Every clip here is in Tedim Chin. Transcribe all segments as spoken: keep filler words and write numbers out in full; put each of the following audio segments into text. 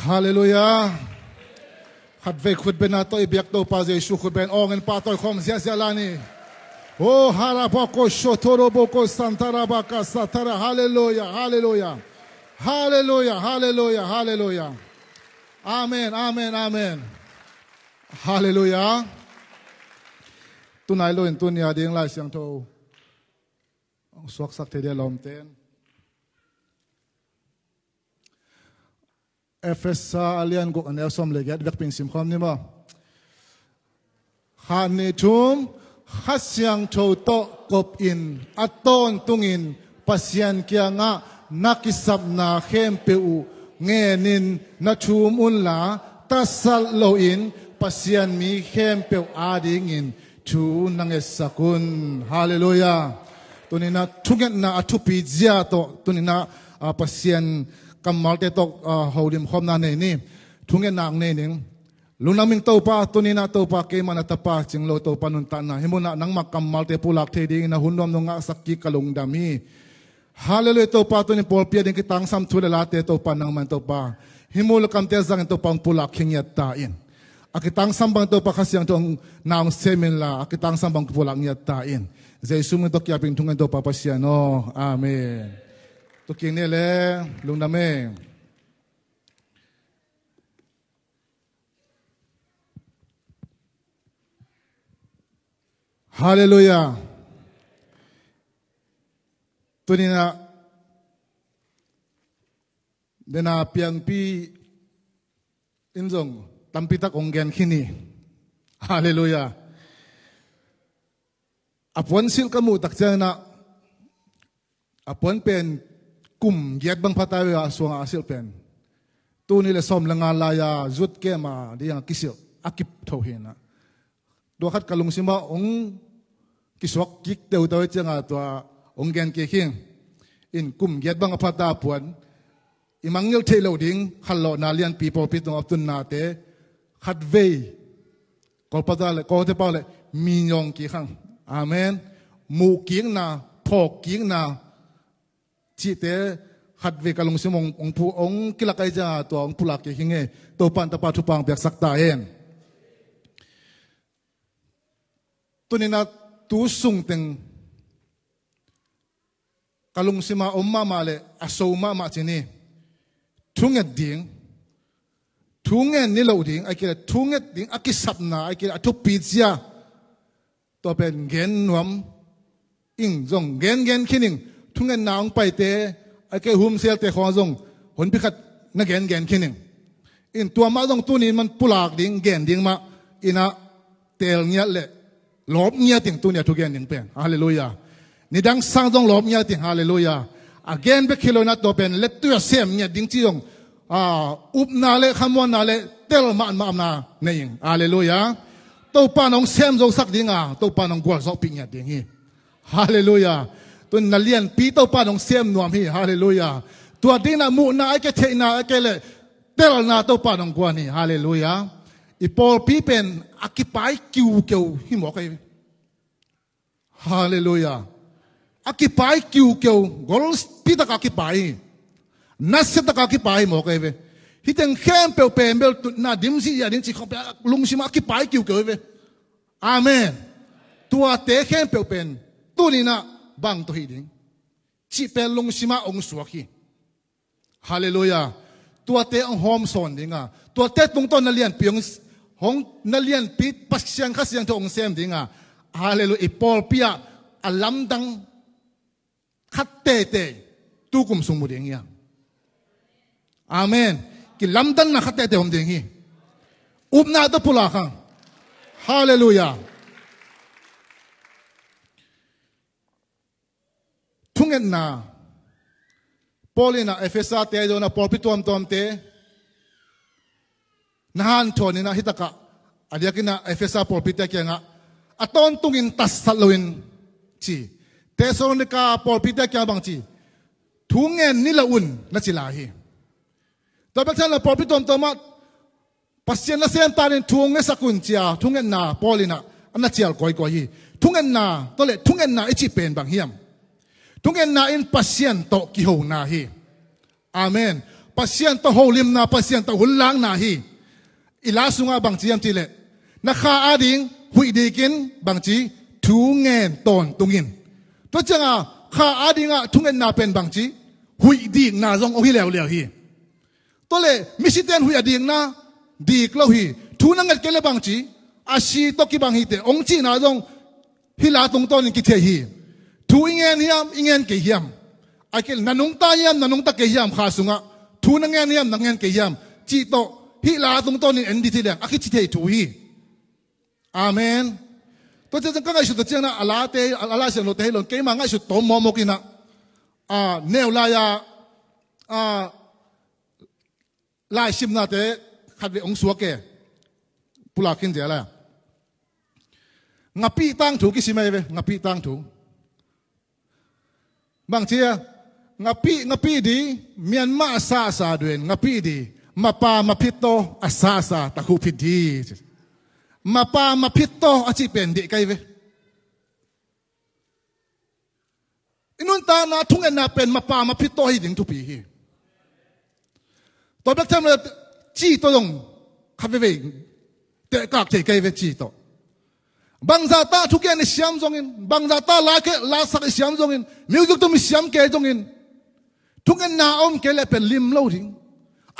Halleluiah. Khatvei khutbetna tawh i biak Topa Jesu khutbet awngin pahtawi khawm ziahziah la ni. O harabako shotoroboko santarabaka satara. Halleluiah, halleluiah. Halleluiah, halleluiah, halleluiah. Amen, amen, amen. Halleluiah. Tunai lo in tuni a ding Lai Siangtho suaksak thei dia lawmten. Efesa a lian guk a neu sawm le giat vekpin simkhawm ni maw? Khat nih thum, Kha Siangtho tawh kopin a tawntungin Pasian kiangah na kisapna khempeuh uh ngenin na thum unla, tatsat loin Pasian mi khempeuh adingin thu na ngetsak un. Halleluiah. Tuninah thungetna a thupi zia tawh tuninah, ah, Pasian kammalte tawh, ah, holim khawmna nei ni. Thungetna ang nei ning. Lungdam ing Topa, tuninah Topa keimah na tapa cing lo Topa nuntakna hih munah nangmah kammalte pulak thei dingin a hun nuam nong ngahsak kik ka lungdam hi. Halleluiah Topa, tunin pawlpi a ding kitangsam thu le late Topa nangmah in Topa hih mu le kamte zangin Topa hong pulak khingiat ta in. A kitangsam bang Topa Kha Siangtho hong na hong sem inla a kitangsam bang pulak ngiat ta in. Jesu min tawh kiapin thungen Topa Pasian aw. Amen. Tukin ne le lungdam e. Halleluiah. Tuninah dena piangpi in zong tampitak hong gen khin hi. Halleluiah. A puan silh ka muh tak cianginah a puan pen kum giat bang phata ve a suangah a silh pen. Tuni le sawm le nga lai-a zut kem a dingah kisilh a kip tho hinah. Tua khat ka lungsimah hong kisuak kik teuteu ciangah tua hong gen kik hi. In kum giat bang a phata puan i mangngilh theih loh ding khanlawhna lianpi pawlpi tungah tunnate khatvei Kawlpata le Kawltepa le minyawng kik hang. Amen. Muhkikna, phawkkikna cihte khatvei ka lungsim hong, hong, phu, hong kilak ahi ciangah tua hong pulak kik hi ngei. Topa in tapa thupha hong piaksak ta hen. Tuninah tu sungteng ka lungsimah om mahmah le a so mahmah ci ni. Thunget ding, thungen ni loh ding, a kile thunget ding a kisapna a kile a thupi cia. Tua pen gen nuam ing zong gen gen khin ing. Thungetna hong paite a kile humselte khawng zong honpi khat na gen gen khin ing. In tua mah zong tuni man pulak ding gen ding mah inah teel ngiat le lawp ngiat ing tunia thugen ding pen. Halleluiah. Nidang sang zong lawp ngiat ing. Halleluiah. A gen bek hi lo inah tua pen lettui a sem ngiat ding ci zong, ah, upna le khamuanna le tel mahmahna nei ing. Halleluiah. Topa in hong sem zosak dinga Topa in hong gualzawhpih ngiat ding hi. Halleluiah. Tun na lianpi Topa in hong sem nuam hi. Halleluiah. Tua dinah muhna a kile theihna a kile telna Topa in hong guan hi. Halleluiah. I pawlpi pen a kipai kiukeu hi mawk ahi ve. Halleluiah. A kipai kiukeu, golpi taka kipai hi. Nasia taka kipai hi mawk ahi ve. Hih teng khempeuh pen bel tutna dimsih a ding cih khawng pen a lungsimah a kipai kiukeu hi ve. Amen. Tuate khempeuh pen tuninah bang tawh hih ding cih pen lungsimah hong suak hi. Halleluiah. Tuate hong hawmsawn dinga, tuate tungtawn na lianpi hong, hong na lianpi Pasian Kha Siangtho hong sem dinga. Halleluiah. I pawlpi ah a lamdang khat teitei tukum sung mu ding hi a. Amen. Kilamdanna khat teitei om ding hi. Upna tawh pulak hang. Halleluiah. Thungetna. Paul inah Efesa te ahi zongin a pawlpi tuamtuamte na hanthawn inah hitakah a diakinah Efesa pawlpite kiangah a tawntungin tatsat loin ci. Thessalonika pawlpite kiangah bang ci? Thungen ni lo un na ci lai hi. Tua bek thanin a pawlpi tuamtuamah Pasian nasem tanin thu hong ngetsak un cia thungetna Paul inah a na cial kawikawi hi. Thungetna tawh le thungetna i cih pen bang hiam? Thungetna in Pasian tawh kihona hi. Amen. Pasian tawh holimna, Pasian tawh hun lakna hi. I la sungah bangci hiam cihleh, na kha ading huih dikin bangci, thu ngen tawntung in. Tua cianga kha adingah thungetna pen bangci, huih dikna zong hong hi leuleu hi. Tua leh misite in huih a dikna dik lo hi. Thu na nget kei leh bangci, a si tawh kibang hi teh hong cihna zong hih la tungtawnin kithei hi. Thu i ngen hiam, i ngen kei hiam? Ahih kei leh na nungta hiam, na nungta kei hiam kha sungah? Thu na ngen hiam, na ngen kei hiam cih tawh hih la tungtawnin en dih ci leng a kici thei thu hi. Amen. Tua ciang ka ngaihsut tua ciangin a late, a Lai Siangtho te hi lo in keima ngaihsut tawm mawkmawk in ah, a, neu lai-a, a, laisimnate khatvei hong suak e. Pulak khin zel a. Ngapih tangthu kisim ahi ve, ngapih tangthu. Bangci a, ngapih, ngapih di, Myanmar a sasa duen, ngapih di, mapa maphit taw a sasa takhuh phit di. Mapa maphit taw a cih pen dih kai ve. I nuntakna thungetna pen mapa maphit taw hi ding thupi hi. Tua bek tham lo ci taw zong khat veivei tehkak thei kai ve ci taw. Bangzah ta thugen i siam zongin, bangzah ta la kei, la sak i siam zongin, music tum i siam kei zongin, thungetna a om kei leh pen lim lo ding.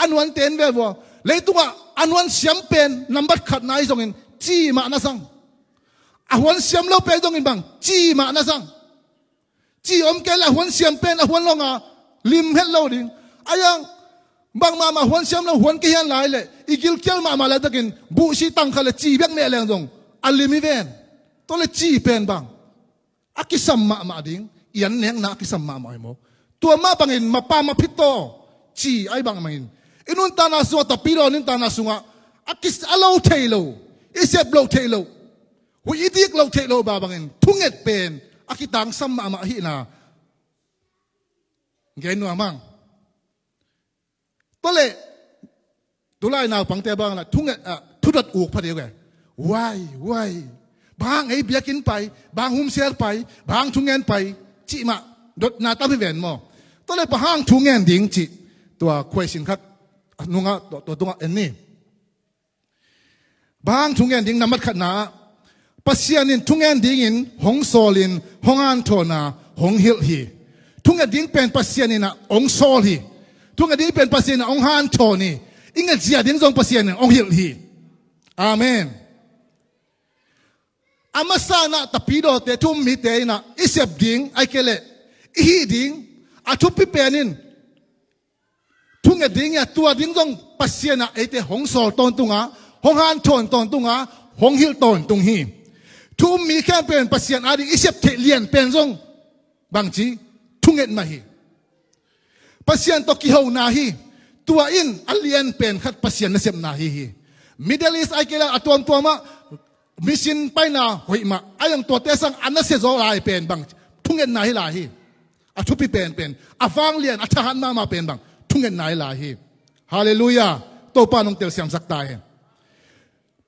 A nuan ten ve vua. Leitungah a nuan siam pen nambat khatna ahi zongin ci mah na sang. A huan siam lo pen zongin bang ci mah na sang. Ci om kei leh a huan siam pen a huan longa lim het lo ding. A yang bang mahmah huan siam lo huan kei hian lai leh i gilkial mahmah laitakin buhsi tang khat leh ci bek meh leng zong a lim hi ven. Tua leh ci pen bang a kisam mahmah ding, i an nekna a kisam mahmah hi maw? Tua mah bangin mapa maphit taw ci ahi bang mah in i nuntakna sungah, tapidaw nuntakna sungah a kis-, a lo thei lo, i sep loh theih loh, huih i dik loh theih loh mah bangin thunget pen a kitangsam mahmah ahihna gen nuam hang. Tua leh tulai naupangte bang lah thunget, ah, thudot uk pha deuh e. Wai, wai. Bang hang ei biakinn pai, bang hang homestel pai, bang hang thungen pai cih mah dotna tam hi ven maw? Tua leh bang hang thungen ding cih tua question khat nungah tua, tua tungah en ni. Bang hang thungen ding? Nambat khatna ah Pasian in thungen dingin hong sawlin hong hanthawn a hong hilh hi. Thunget ding pen Pasian in ah hong sawl hi. Thunget ding pen Pasian in ah hong hanthawn hi. I nget zia ding zong Pasian in hong hilh hi. Amen. A masa in ah tapidawte, thu um mite in ah i sep ding, ahih kei leh i hih ding, a thupi pen in thunget ding hi a, tua ding zong Pasian in ah eite hong sawl tawntung a, hong hanthawn tawntung a, hong hilh tawntung hi. Thu um mi khempeuh in Pasian ading i sep theih lian pen zong bangci, thunget mah hi. Pasian tawh kihona hi. Tua in a lian pen khat Pasian nasepna hi hi. Middle East ahih kei leh a tuamtuam ah mission paina hoih mah a, a zong tuate sang a nasia zaw lai pen bang thungetna hi lai hi. A thupi penpen, a vanglian, a thahat mahmah pen bang thungetna hi lai hi. Halleluiah. Topa in hong telsiamsak ta hen.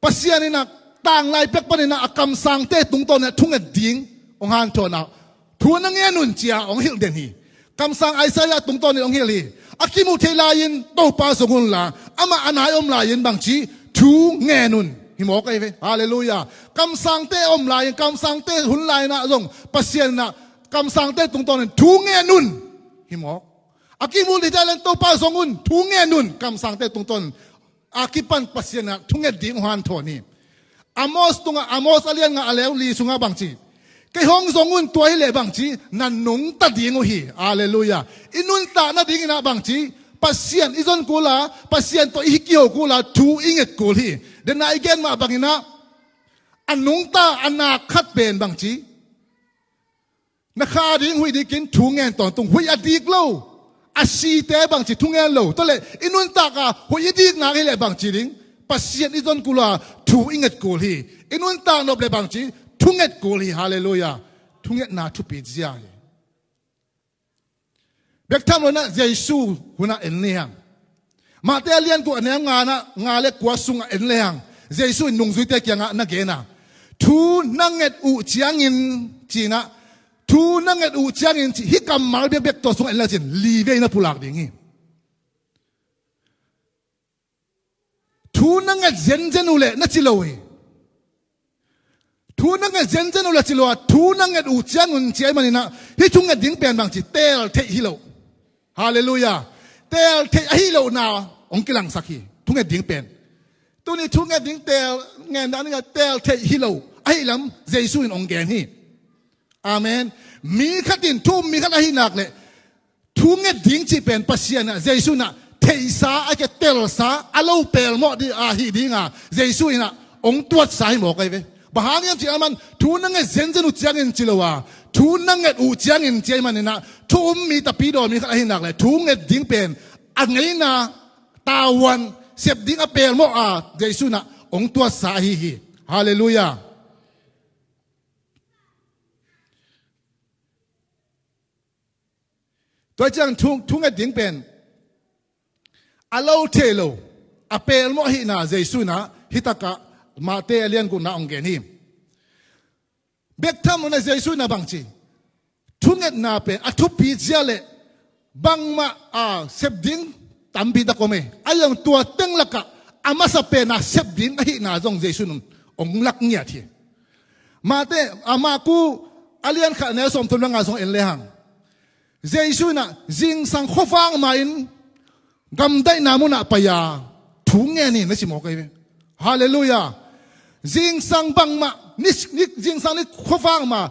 Pasian in ah tanglai pek panin ah a kamsangte tungtawn in ah thunget ding hong hanthawn a, thu na ngen un ci-a hong hilh den hi. Kamsang Isaiah tungtawn in hong hilh hi. A kimuh theih lai-in Topa zong unla, amah a nai om lai-in bangci, thu ngen un. Hi mawk ahi ve. Halleluiah. Kamsangte om lai-in, kamsangte hun lai-in ah zong Pasian in ah kamsangte tungtawn in thu ngen un. Hi mawk. A kimuh theih lai-in Topa zong un, thu ngen un. Kamsangte tungtawn a kipan Pasian in ah thunget ding hong hanthawn hi. Amos tungah, Amos a lian nga a neu li sungah bangci, kei hong zong un, tua hi leh bangci, na nungta ding uh hi. Halleluiah. I nuntak nadingin ah bangci, Pasian i zon kul a, Pasian tawh i kiho kul a, thu i nget kul hi. Dena i gen mah bangin ah a nungta a nak khat pen bangci, na kha ding huih dikin thu ngen tawntung. Huih a dik lo, a site bangci thu ngen lo. Tua leh i nuntak a huih i dik nak hi leh bangci ding, Pasian i zon kul a, thu i nget kul hi. I nuntak nop leh bangci, thunget kul hi. Halleluiah. Thungetna thupi zia hi. Bek tham lo in ah Jesu hun ah en ni hang. Matthai a lian guk a neu nga in ah, nga le kua sungah en le hang. Jesu in nungzuite kiangah na gen a, thu na nget uh ciangin ci-in ah, thu na nget uh ciangin ci, hih kammal bekbek tua sungah en le cin, li vei na pulak ding hi. Thu na nget zenzen uh leh na ci lo hi. Thu na nget zenzen uh leh ci lo a, thu na nget uh ciangun ci ahih maninah hih thunget ding pen bang ci, teel theih hi lo. Halleluiah. Teel theih ahi lohna hong kilangsak hi thunget ding pen. Tuni thunget ding teel, ngen dan dingah teel theih hi lo ahi lam Jesu in hong gen hi. Amen. Mi khat in, thu um mi khat ahi nak leh thunget ding cih pen Pasian ah, Jesu in ah theihsa, a ke telsa, a lo pelmawh ding ahi dinga Jesu in ah hong tuatsa hi mawk ahi ve. Bang hang hiam cih aman thu na nget zenzen uh ciangin ci lo a, thu na nget uh ciangin ci ahih maninah thu um mi, tapidaw mi khat ahi nak leh thunget ding pen a ngeina, tavuan, sep ding a pelmawh a Jesu in ah hong tuatsa ahi hi. Halleluiah. Tua ciang thu, thunget ding pen a lo thei lo, a pelmawh ahihna Jesu in ah hitakah Mate a lian gukna hong gen hi. Bek tham lo in ah Jesu in ah bang ci, thungetna pen a thupi zia leh bangmah a sep ding tampi tak om e. A zong tua teng lakah a masa pen a sep ding ahihna zong Jesu in hong lak ngiat hi. Mate, a Maku a lian khat a neu sawmthum le nga zong en lehang, Jesu in ah zingsang khuavak ma-in gamdaihna munah pai-a thu ngen hi na ci mawk ahi ve. Halleluiah. Zingsang bangmah ni, ni, zingsang ni khuavak ma,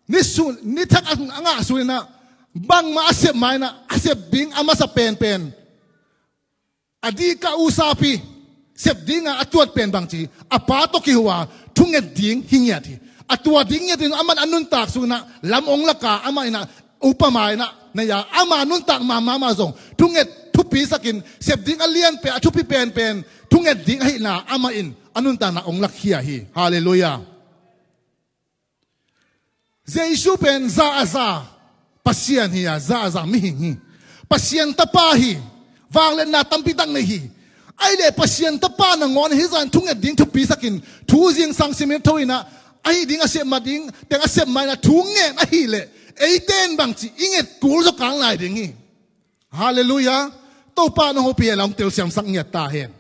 ni sun, ni thak a, a ngah sun in ah bangmah a sep ma-in ah a sep ding a masa penpen a dihkah usapi sep dinga a tuat pen bang ci, a Pa tawh kiho a thunget ding hi ngiat hi. A tuat ding ngiat in aman a nuntak sungin ah lam hong lak a, amah in ah upama in ah nei a, ama nuntak mahmah mah zong thunget thupisakin sep ding a lianpen, a thupi penpen thunget ding ahihna amah in a nuntakna hong lakkhia hi. Halleluiah. Jesu pen za a za Pasian hi a, za a za mihing hi. Pasian Tapa hi. Vangliatna tampi tak nei hi. Ahih leh Pasian Tapa nangawn hih zah in thunget ding thupisakin thu zingsang simin tho in ah, ahi ding a sep ma ding teng a sep ma in ah thu ngen ahih leh, eite in bang ci i nget kul zaw kang lai ding hi. Halleluiah. Topa in hong hopih hen la, hong telsiamsak ngiat ta hen.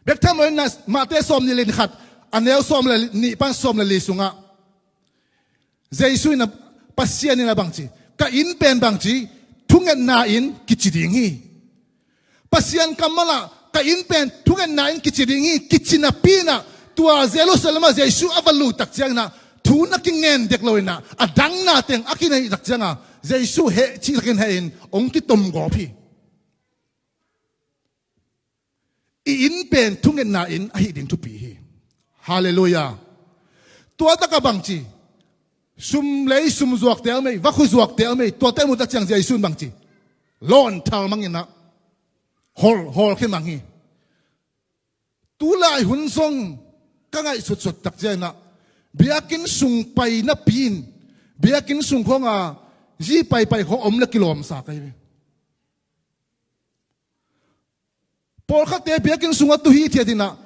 Bek tham lo in ah Mate sawm nih le khat, a neu sawm le nih pan sawm le li sungah Jesu in ah, Pasian in ah bang ci, ka inn pen bang ci, thungetna inn kici ding hi. Pasian kammal ah ka inn pen thungetna inn kici ding hi, kici napi in ah tua Jerusalem ah Jesu a va lut tak ciangin ah thu na kingen dek lo in ah a dangna teng a kinei tak ciangin ah Jesu heh cihtakin heh in hong kitomgawp hi. I inn pen thungetna inn ahi ding thupi hi. Halleluiah. Tua takah bang ci, sum lei sum zuakte a om ei, vakhu zuakte a om ei, tuate muh tak ciang Jesu in bang ci, lawn thal mang in ah hawl, hawl khia mang hi. Tulai hun zong ka ngaihsutsut tak ciangin ah biakinn sung pai napi in biakinn sung khawng a zi paipai khawng om le kilawmsa ka hi ve. Pawlkhatte biakinn sungah tu hithiat in ah,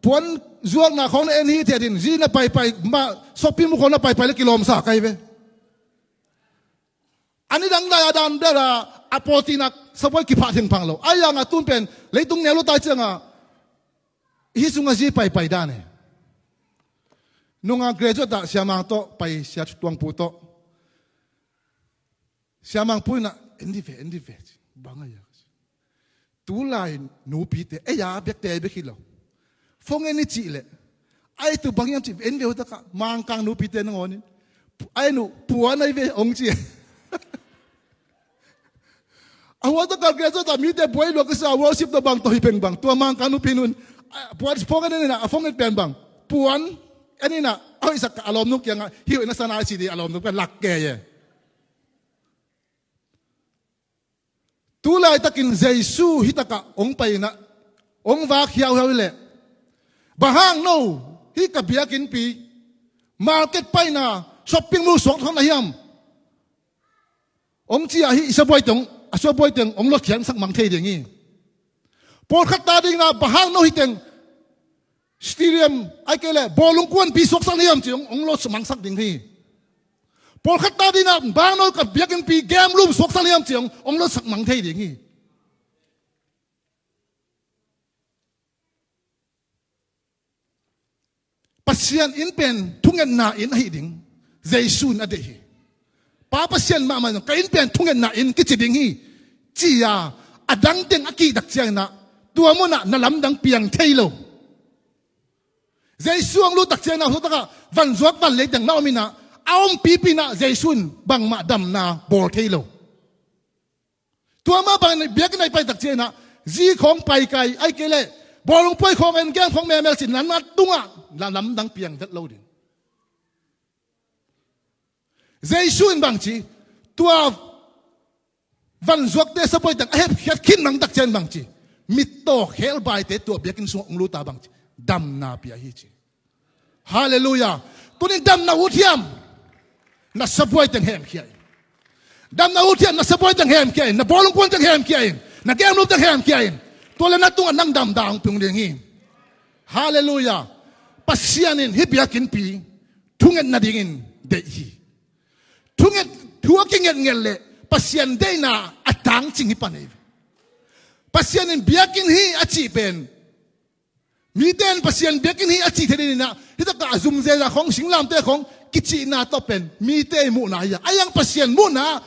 puan zuakna khawng na en hithiat in, zi na paipai, mah shopping mall khawng na paipai le kilawmsa ka hi ve. A nidang lai a dan bel a, a pawltinak sabuai kiphah thengphang lo. Ahi zongin a tun pen leitung neu lo tai ciangin hih sungah zi paipai dan e. Nung a graduate ah Sia Mang tawh pai, Sia Tuangpu tawh. Sia Mang Pu in ah, en dih ve, en dih ve. Bang a ia. Tulai nupite, ei a biakte bek hi lo. Phone en i cih leh, ai tu bang hiam cih, en ve uh takah, Mangkang nupite nangawn in. Ai nu, puan ai ve, hong ci. A hua takah graduate ah mite buai lua kisa, worship tawh bang tawh hi pen bang. Tua Mangkang nupi nun, a, puan phone en in ah, a phone en pen bang. Puan en in ah, a hoihsak a lawmnu kiangah, hi hoih na sa na ci di a lawmnu pen lak kei e. Tulaitakin Jesu hih takah hong pai in ah, hong vak hiauhiau hi leh, bang hang no hih ka biakinnpi, market paina, shopping mall suak thawk na hiam? Hong ci-a hih i sabuai teng, a sabuai teng hong lotkhiatsak mang thei ding hi. Pawlkhat ta dingin ah bang hang no hih teng stadium, ahih kei leh bawlung kuanpi suaksak na hiam ci hong, hong lotsak mangsak ding hi. Pawlkhat ta dingin ah bang hang no ka biakinnpi game room suaksak na hiam ci hong, hong lotsak mang thei ding hi. Pasian inn pen thungetna inn ahi ding Jesu in a deih hi. Pa Pasian mahmah in ka inn pen thungetna inn kici ding hi, ci-a a dang teng a kihtak ciangin ah tua munah na lamdang piang thei lo. Jesu hong lut tak ciangin ah tua takah vanzuak vanlei teng na om in ah a ompipi in ah Jesu in bangmah damna bawl thei lo. Tua mah bangin biakinn ah i pai tak ciangin ah zi khawng paikai ahih kei leh bawlung puai khawng en, game khawng melmel cih na na tungah na lamdang piang vet lo ding. Jesu in bangci, tua vanzuakte sabuai teng a hepkhiat khin mang tak ciangin bangci, mittaw khelbaite tua biakinn sungah hong lut a bangci, damna pia hi ci. Halleluiah. Tunin damna ut hiam? Na sabuai teng hemkhia in. Damna ut hiam? Na sabuai teng hemkhia in. Na bawlung puan teng hemkhia in. Na game room teng hemkhia in. Tua le na tungah nang damna hong piang ding hi. Halleluiah. Pasian in hih biakinnpi thunget nadingin deih hi. Thunget, thu a kingetnget leh Pasian deihna a tangcing hi pan hi. Pasian in biakinn hi a cih pen, mite in Pasian biakinn hi a cih thei ding in ah, hih takah a zum zeza khawng, singlamteh khawng kicihna tawh pen mite i muhna hi a, a iang Pasian muhna,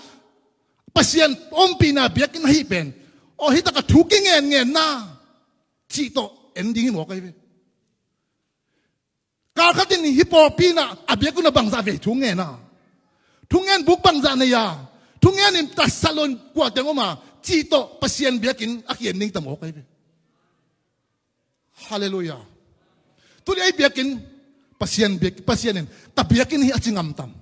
Pasian ompihna biakinn ahi pen, aw, hih takah thu kingenngenna cih tawh en ding hi mawk ahi ve. Kalkhat in hih pawlpi in ah a biakinn ah bangzah vei thu ngen a, thungen buk bangzah nei a, thungen in tasat lo in kua teng om a, cih tawh Pasian biakinn a kien ding tam mawk ahi ve. Halleluiah. Tuni ei biakinn, Pasian biak, Pasian in ka biakinn hi a ci ngam tam?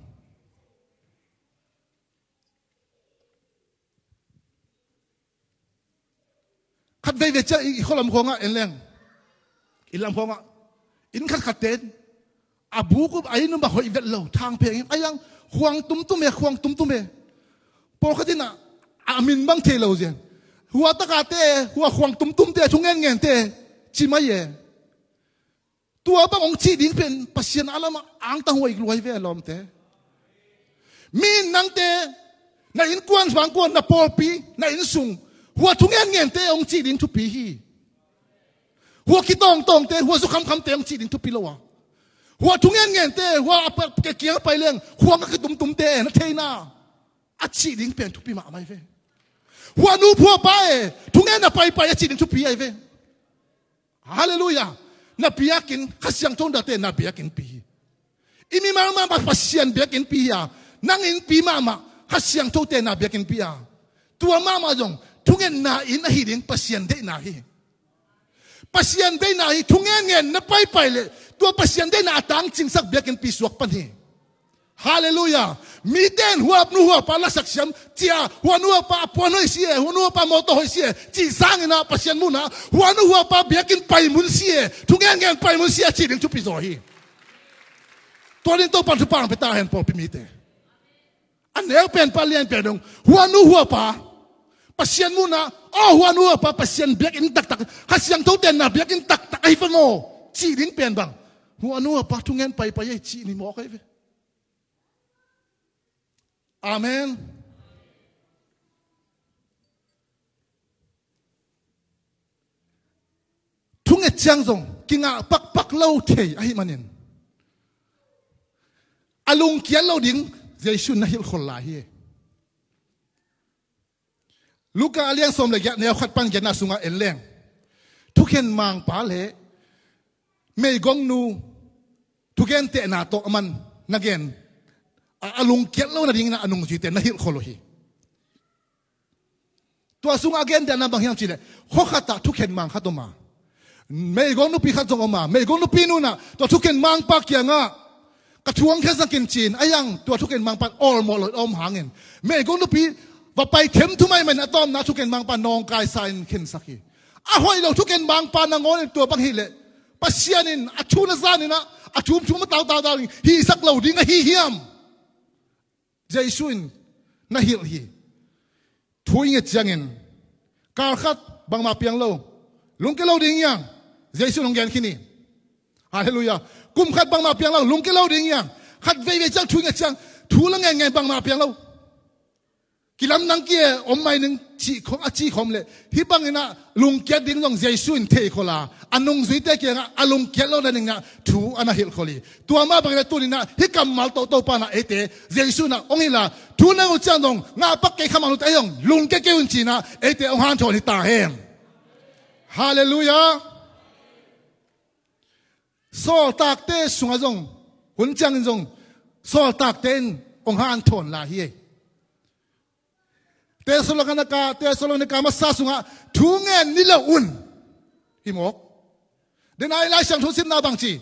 Khat veivei ciang i, i khualam khawngah en leng, i lam khawngah inn khatkhatte a buk uh a inn uh bang hoih vet lo, thangpheng in a iang khuang tumtum e, khuang tumtum e. Pawlkhat in ah a min bang thei lo zian, hua takate, hua khuang tumtumte, thungen ngente ci mai e. Tua bang hong cih ding pen Pasian a lamah angtang huai lua hi ve lawmte. Mi in nangte, na innkuan vangkuan, na pawlpi, na inn sung, hua thungen ngente hong cih ding thupi hi. Hua kitawngtawngte, hua zu khamkhamte hong cih ding thupi lo a, hua thungen ngente, hua a pa, ke kiang a pai leng khuang a kitumtumte, na theihna a cih ding pen thupi mahmah hi ve. Hua nu hua pa e, thungen a paipai a cih ding thupi ahi ve. Halleluiah. Na biakinn Kha Siangtho nate na biakinnpi hi. I mimal mahmah Pasian biakinnpi hi a, nang innpi mahmah Kha Siangthote na biakinnpi a, tua mahmah zong thungetna inn ahi ding Pasian deihna hi. Pasian deihna hi. Thungen ngen na paipai leh tua Pasian deihna a tangcingsak biakinnpi suak pan hi. Halleluiah. Mite in hua nu hua pa lasak siam ci a, hua nu hua pa a puan hoih si e, hua nu hua pa mawtaw hoih si e cih sangin ah Pasian munah hua nu hua pa biakinn paimun si e, thungen ngen paimun si e a cih ding thupi zaw hi. Tua ding Topa'n thupha hong pia ta hen pawlpi mite. A neu pen pa lian pen dong, hua nu hua pa Pasian munah, aw, hua nu hua pa Pasian biakinn taktak, Kha Siangtho tenna biakinn taktak ahi ve maw cih ding pen bang, hua nu hua pa thungen paipai ahi cih ni mawk ahi ve. Amen. Thunget ciang zong kingah pakpak lo thei ahih manin a lungkiat lo ding Jesu in na hilhkhol lai hi. Luka a lian sawm le giat, neu khat pan giatna sungah en leng, thukhen mangpa le meigongnu thugentehna tawh a man na gen a, a lungkiat lo nadingin a nungzuite na hilhkhol uh hi. Tua sungah a gentehna bang hiam cihleh, khua khatah thukhen mang khat om a, meigong nupi khat zong om a, meigong nupi nu in ah tua thukhen mangpa kiangah ka thu hong khensak in ci-in a iang, tua thukhen mangpa in awlmawh lo a om hangin meigong nupi va pai themthum ahih manin a tawpna thukhen mangpa nawngkaisa in khensak hi. A hoih lo thukhen mangpa nangawn in tua bang hileh Pasian in a thu na zan in ah a thumthum a tautau ding hisak lo ding ahi hiam? Jesu in na hilh hi. Thu i nget ciangin kal khat bangmah piang lo, lungke lo ding hiam? Jesu in hong gen khin hi. Halleluiah. Kum khat bangmah piang lo, lungke lo ding hiam? Khat veivei ciang thu i nget ciang thu la ngen ngen bangmah piang lo. Lamdang kia om mai ning cih khawm, a cih khawm leh, hih bangin ah lungkiat ding zong Jesu in thei khol a, a nungzuite kiangah a lungkiat lo nadingin ah thu a na hilh khol hi. Tua mah bangin ah tuni-in ah hih kammal tawh Topa in ah eite Jesu in ah hong hilh a, thu na ngen uh ciang dong ngahpak kei kha mah lote, ei hong lungkia kei un ci-in ah eite hong hanthawn hi ta hen. Halleluiah. Sawltakte sungah zong, hun ciangin zong sawltakte in hong hanthawn lai hi. Thessalonika, Thessalonika masa sungah thu ngen ni lo un hi mawk. Denai Lai Siangtho simna bang ci?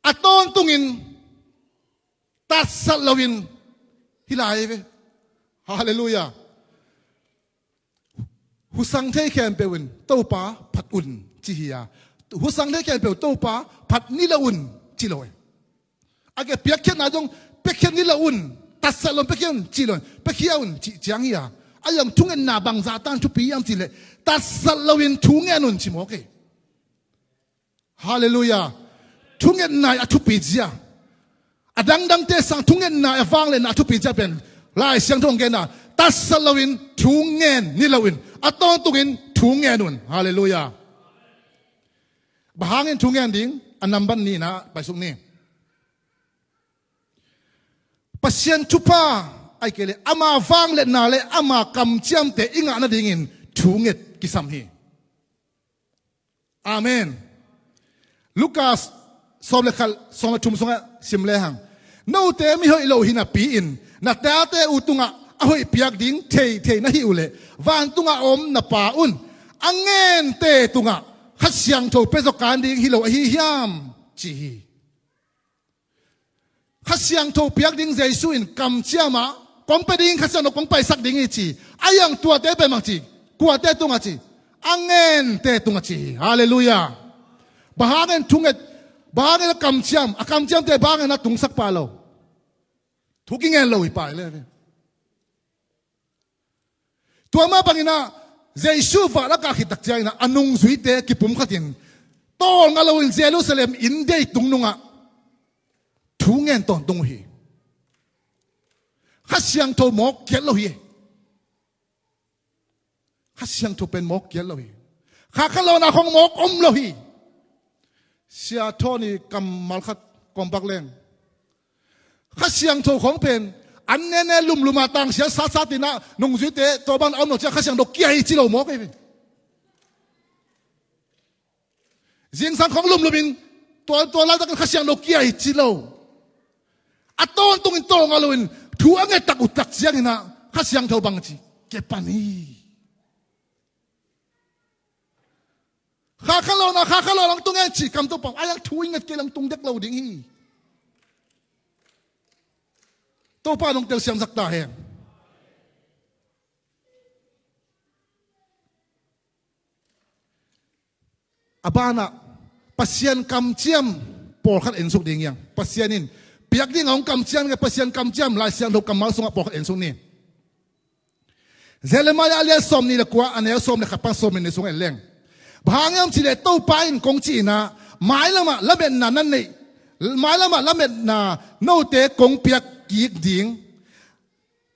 A tawntungin tatsat loin hi lai ve. Halleluiah. Husang thei khempeuh in Topa phat un ci hi a, husang thei khempeuh Topa phat ni lo un ci lo hi. A ke piakkhiatna zong piakkhiat ni lo un, tatsat loin piakkhiat un ci lo hi, piakkhiat un cih ciang hi a. A zong thungetna bangzah tan thupi hiam cih leh tatsat loin thu ngen un ci mawk hi. Halleluiah. Thungetna a thupi zia, a dangdangte sang thungetna a vangliatna a thupi zia pen Lai Siangtho hong genna, tatsat loin thu ngen ni lo in, a tawntungin thu ngen un. Halleluiah. Bang hangin thu ngen ding? A nambat nihna paisuk ni. Pasian thupha, ahih kei leh ama vangliatna le ama kamciamte i ngah nadingin thu nget kisam hi. Amen. Lukas sawm le khat, sawm le thum sungah sim lehang, note mihoih lo hi napi-in na tate uh tungah a hoih piak ding thei thei na hih uh leh, vantungah a om na Pa un a ngente tungah Kha Siangtho pia zaw kan ding hi lo ahi hiam, ci hi. Kha Siangtho piak ding Jesu in kamciam ah kong pia ding, Kha Siangtho kong paisak ding hi ci. A iang tuate pen bang ci? Kuate tungah ci? A ngente tungah ci hi. Halleluiah. Bang hangin thunget, bang hangin a kamciam, a kamciamte bang hangin a tungsak pah lo? Thu kingen lo hi pai le. Tua mah bangin ah Jesu val a kah khit tak ciangin ah a nungzuite kipumkhatin tawlnga loin Jerusalem inn deitung nungah thu ngen tawntung uh hi. Kha Siangtho mawk kiat lo hi. Kha Siangtho pen mawk kiat lo hi. Kha khalawhna khong mawk om lo hi. Sia Tony kammal khat kawmpak leng, Kha Siangtho khong pen an nene lumlum a tangsiat satsat in ah nungzuite tua bang a om lo ciang Kha Siangtho kia hi ci lo mawk hi ve. Zingsang khong lumlumin tua, tua laitakin Kha Siangtho kia hi ci lo. A tawntungin tawlnga loin thu a nget tak uh tak ciangin ah Kha Siangtho bang ci? Kia pan hi. Kha khalawhna, kha khalawhna hong tung hen cih kam Topa, a iang thu i nget kei leh hong tung dek lo ding hi. Topa in hong telsiamsak ta hen. A banah Pasian kamciam pawlkhat ensuk ding hi hang. Pasian in piak ding a hong kamciam, Pasian kamciam Lai Siangtho kammal sungah pawlkhat ensuk ni. Jeremiah a lian sawmnih le kua, a neu sawm le khat pan sawmnih le nih sung en leng, bang hang hiam cih leh Topa in kong cih in ah, mailamah lametna na neih, mailamah lametna note kong piak kik ding,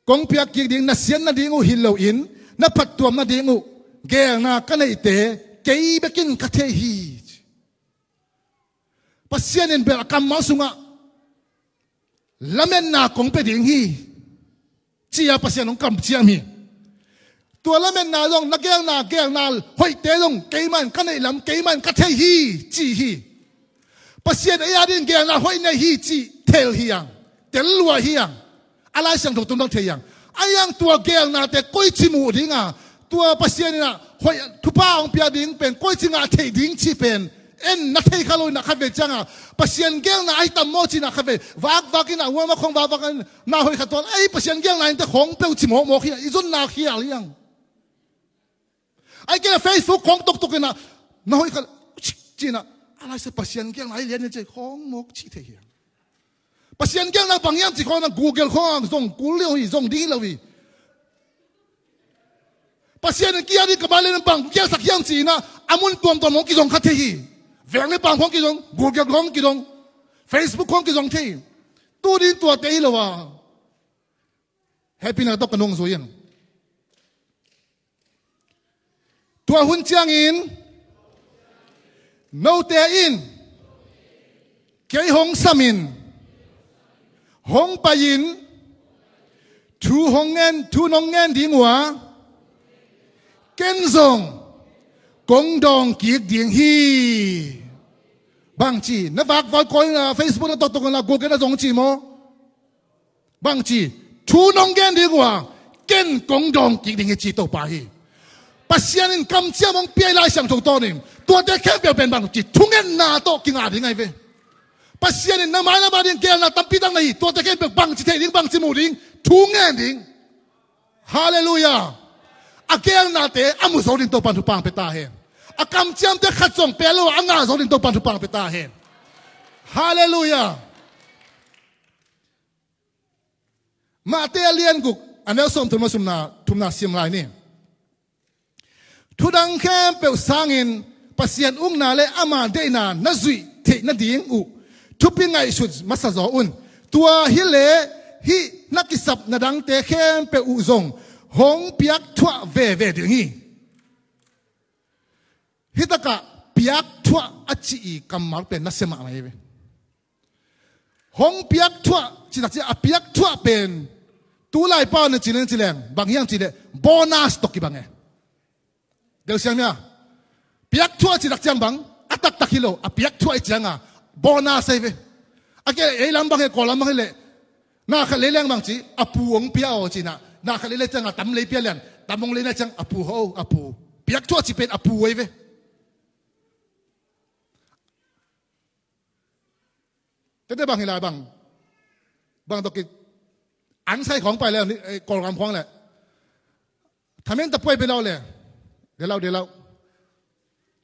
kong piak kik ding, na siat nading uh hi loin na phattuam nading uh geelna ka neihte kei bekin ka thei hi. Pasian in bel a kammal sungah lametna kong pia ding hi, ci-a Pasian hong kamciam hi. Tua lametna zong, na geelna, geelna hoihte zong keimah in ka neih lam, keimah in ka thei hi, ci hi. Pasian ei a dingin geelna hoih nei hi cih tel hi hang, tel lua hi hang. A Lai Siangtho tum dong thei hi hang. A iang tua geelnate koici muh ding a, tua Pasian in ah hoih thupha hong pia ding pen koici ngah theih ding cih pen en na thei kha lo in ah khatvei ciang a, Pasian geelna ahi tam maw ci-in ah khatvei vakvak in ah, huama khong vakvak in ah, na hoih khat tuan, ei, Pasian geelna in te khong peuh ci mawkmawk hi a, i zonna khial hi hang. Ahih kei leh Facebook khong toktok in ah, na hoih khat ci-in ah, a lai sa Pasian geelna ahi lian in ci khong mawk cih thei hi hang. Pasian geelna bang hiam cih khong na Google khong zong kul lo hi, zong ding hi lo hi. Pasian in kia ding ka bang lian bang geelsak hiam cih na a mun tuamtuam hong kizong kha thei hi. Veng le paam khong kizong, Google khong kizong, Facebook khong kizong thei hi. Tu ding tuate hi lo a. Hehpihna tawh ka nung zui in. Tua hun ciangin note in kei hong samin, hong pai-in thu hong ngen, thu nong ngen ding uh a, ken zong kong dawng kik ding hi. Bangci na vak voi koi na Facebook na tawh tuk na Google na zong ci maw? Bangci thu nong gen ding uh a, ken kong dawng kik ding hi ci Topa hi. Pasian in kamciam hong pia i Lai Siangtho tawnin tuate khempeuh pen bangci thungetna tawh kinga ding ahi ve. Pasian in na mai na ma ding gelna tampi tak na hi. Tuate khempeuh bangci thei ding, bangci mu ding, thu ngen ding. Halleluiah. A gelnate a mu zo ding Topan thupha pia ta hen. A kamciamte khat zong pia lo a ngah zo ding Topan thupha pia ta hen. Halleluiah. Mate a lian guk a neu sawm thum le sawm thumna sim lai ni. Thudang khempeuh sangin Pasian ukna le ama deihna na zuih theih nading uh thupi ngaihsut masa zaw un. Tua hileh hih na kisap na dangte khempeuh uh zong hong piakthuah veve ding hi. Hih takah piakthuah a cih i kammal pen nasia mahmah hi ve. Hong piakthuah cih takciang a piakthuah pen tu laipa na ci leng ci leng bang hiang cih leh bonus tawh kibang e. Deuh siang mia piakthuah cih takciang bang a taktak hi lo, a piakthuah i cianga bonus ahi ve. A ke ei lam bang he kawl lam bang hi leh na khat lei leng bang ci a pu hong pia aw cina, na khat lei leng cianga tam lei pia lian, tam hong lei na ciang a pu ho a pu. Piakthuah cih pen a pu ahi ve. Tete bang hi lai bang bang tawh kik an sai khawng pai le, eh, Kawlgam khawng le. Thamen ta puai be lau le. De lau de lau.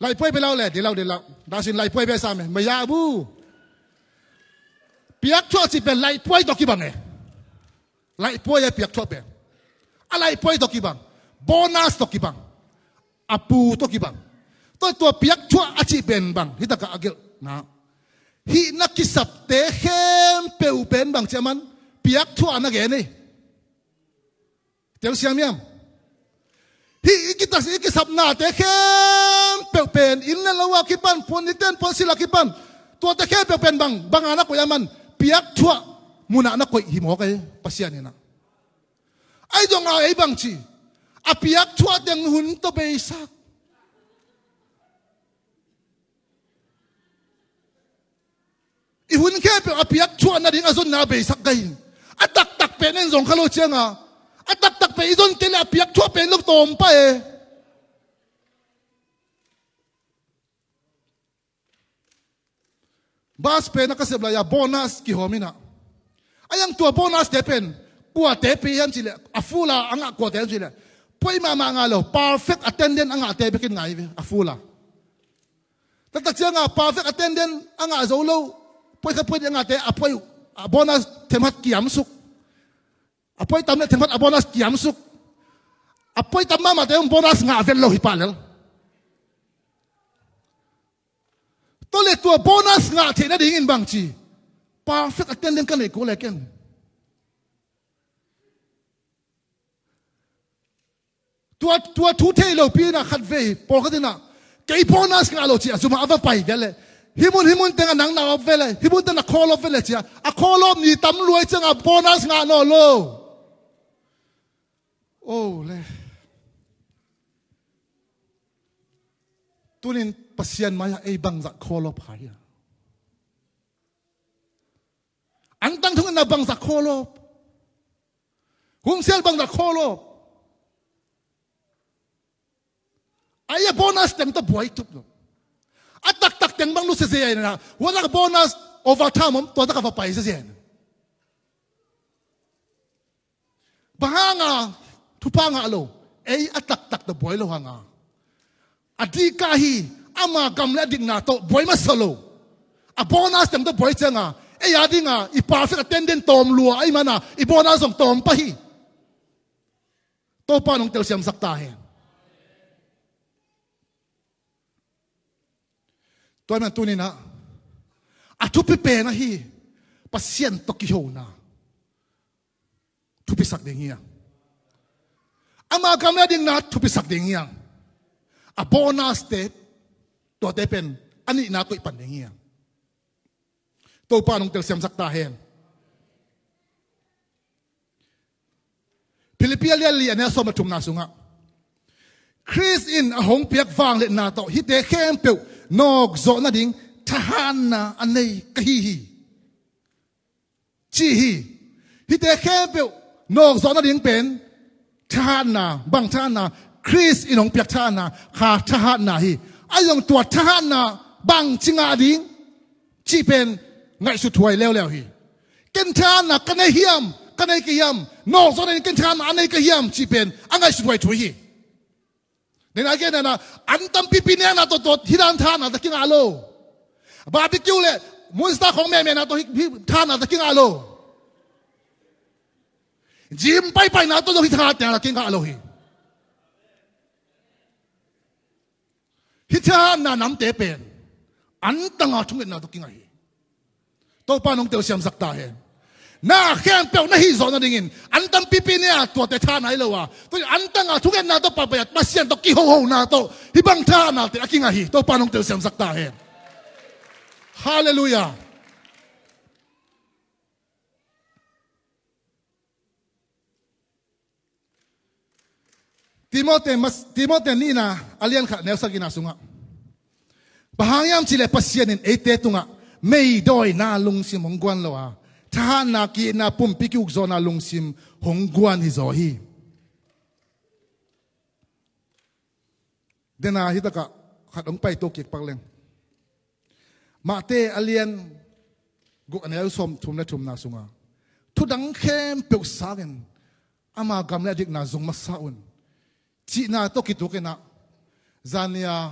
Lai puai be lau le de lau de lau. Dasin lai puai be sa me maya bu. Piakthuah cih pen lai puai tawh kibang e. Laihpuai a piakthuah pen a laihpuai tawh kibang, bonus tawh kibang, a pu tawh kibang. Tua tua piakthuah a cih pen bang hih takah a gelhna hih na kisapte khempeuh pen bang ciah man piakthuah na gen ei. Telsiam hiam? Hih i kitas i kisapnate khempeuh pen inn le lo a kipan puan niten puan sil a kipan tuate khempeuh pen bang banga na koih a man piakthuah munah na koih hi mawk ei Pasian inah. Ai dong a ei bangci a piakthuah teng hun tawh beisak. I hun khempeuh a piakthuah nading a zonna beisak gai hi. A taktak pen en zong kha lo cianga a taktak pen i zon kei le a piakthuah pen lo tawm pah e. Bas pen a ka sep lai-a bonus kihawm inah a yang tua bonus te pen kuate pi hiam cihleh a full a a ngah kuate hiam cihleh puai mahmah ngah lo, perfect attendant a ngahte bekin ngai ve a full a. Taktak cianga perfect attendant a ngah zo lo puai khat puai dih a ngahte a puai uh a bonus themkhat kiamsuk. A puai tam le themkhat a bonus kiamsuk. A puai tam mahmahte hong bonus ngah vel lo hi pah lel. Tua le tua bonus ngah theih nadingin bangci perfect attendant ka neih kul le ken. Tua, tua thu thei lopi inah khat vei pawlkhat inah kei bonus ngah lo ci a zumah a va pai vel le hih mun hih mun teng a nang na op vel le hih mun teng a call op vel le ci a a call op ni tam luai cianga bonus ngah naw lo. Oh le. Tunin Pasian mai-ah ei bangzah call up hai a antang thungetna bangzah call up. Hungsel bangzah call up. Ai a bonus teng tawh buai tup lo. A taktak teng bang lusia zia ina huatak bonus overtime om tuatak a va pai zia ina. Bang hanga thupha ngah lo ei a taktak tawh buai lo hanga a dihkah hi. Ama gam le a dikna tawh buai masa lo. A bonus teng tawh buai cianga ei a dinga i perfect attendant tawm lua ahi mana i bonus zong tawm pah hi. Topa nong telsiamsak ta hen. Tua man tuninah a thupi pen ahi Pasian tawh kihona thupisak ding hi a. Ama gam le a dikna thupisak ding hi hang. A bonus te, tuate pen a nihna koih pan ding hi hang. Topa nong telsiamsak ta hen. Philippi a lian li a neu sawm le thumna sungah Khrist in a hong piak vangliatna tawh hihte khempeuh nawkzawh nading thahatna a nei ka hi hi, ci hi. Hihte khempeuh nawkzawh nading pen thahatna, bang thahatna? Khrist in hong piak thahatna, kha thahatna hi. Ahi zong tua thahatna bangci ngah ding cih pen ngaihsut huai leuleu hi. Ken thahatna ka nei hiam, ka nei kei hiam, nawkzawh nading ken thahatna a nei ka hiam cih pen a ngaihsut huai thu hi. Nena gen nena, an tampipi nekna tawh tawh hih dan thahatna ta kingah lo. Barbecue le munstar khong mehmehna tawh hih, hih thahatna ta kingah lo. Gym paipaina tawh zong hih thahatna ta kingah lo hi. Hih thahatna namte pen an tanga thungetna tawh kingah hi. Topa nong telsiamsak ta hen. Na khempeuh na hih zawh nadingin an tampipi ne a tuate thahatna hi lo a, tua an tanga thungetna tawh paipai a Pasian tawh kihohona tawh hih bang thahatnate a kingah hi. Topa nong telsiamsak ta hen. Halleluiah. Timote mas-, Timote nihna a lian khat neu sagihna sungah, bang hang hiam cihleh Pasian in eite tungah meidawina lungsim hong guan lo a, thahatna, ki-itna, pumpi ki-ukzawhna lungsim hong guan hi zaw hi. Dena hih takah khat hong paito kik pak leng. Mate a lian guk a neu sawmthum le thumna sunga, thudang khempeuh sangin ama gam le a dikna zong masa un, cihna tawh kitukinah, zania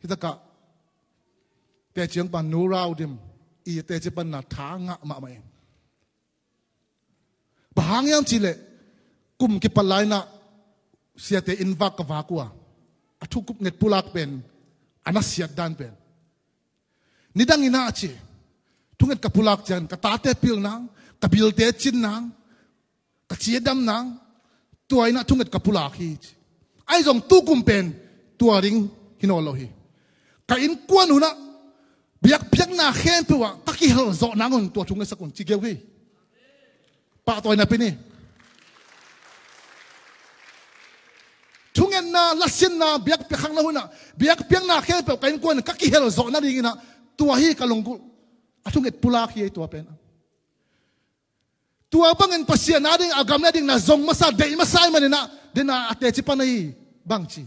hih takah teci hong pan Nu Rau Dim i teci panna tha ngah mahmah in. Bang hang hiam cihleh kum kipat lai-inah siate innvak ka vak uh a, a thunget pulak pen, a nasiat dan pen, nidang inah a ci, thunget ka pulak ciang ka tate pil nang, ka bilte cin nang, ka ci a dam nang, tua inah thunget ka pulak hi ci. Ahi zong tukum pen tua ding hi nawn lo hi. Ka innkuan hunah biakpiakna khempeuh ah ka kihel zawh nang un tua thungetsak un ci geu hi. Pahtawina pia ni. Thungetna, lasinna, biakpiak khangno hunah biakpiakna khempeuh ka innkuan ka kihel zawh nadinginah tua hi ka lunggulh. A thunget pulak hi ei tua pen. Tua bangin Pasian a ding a gam le a dikna zong masa, deih masa ahih maninah dena a teci pan ahi bangci,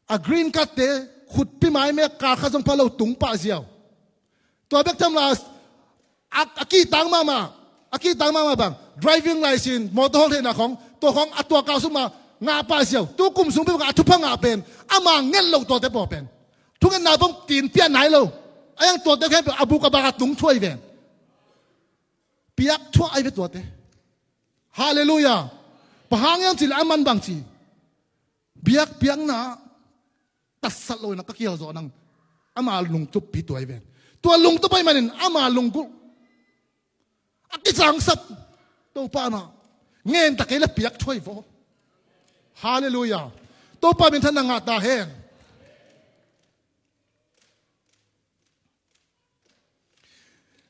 a green card te khutpi mai mek kal khat zong pha lo tung pah ziau. Tua bek tham la a, a kitang mahmah, a kitang mahmah bang driving license, motor hol theihna khong, tua khong a tua kal sung ma ngah pah ziau. Tukum sung peuh a thupha ngah pen ama nget loh tuate paw pen thungetna bang tin piah nai lo. A yang tuate khempeuh a buk a bak a tung thuai ven. Piak thuah ai ve tuate. Halleluiah. Bang hang hiam cihleh a man bangci, biakpiakna tatsat lo inah ka kihel zawh nang. Ama lungtup pi tuai ven. Tua lungtup ahih manin ama lunggulh a kizangsap. Topa na ngen ta kei le piak thuai vaw. Halleluiah. Topa minthanna ngah ta hen.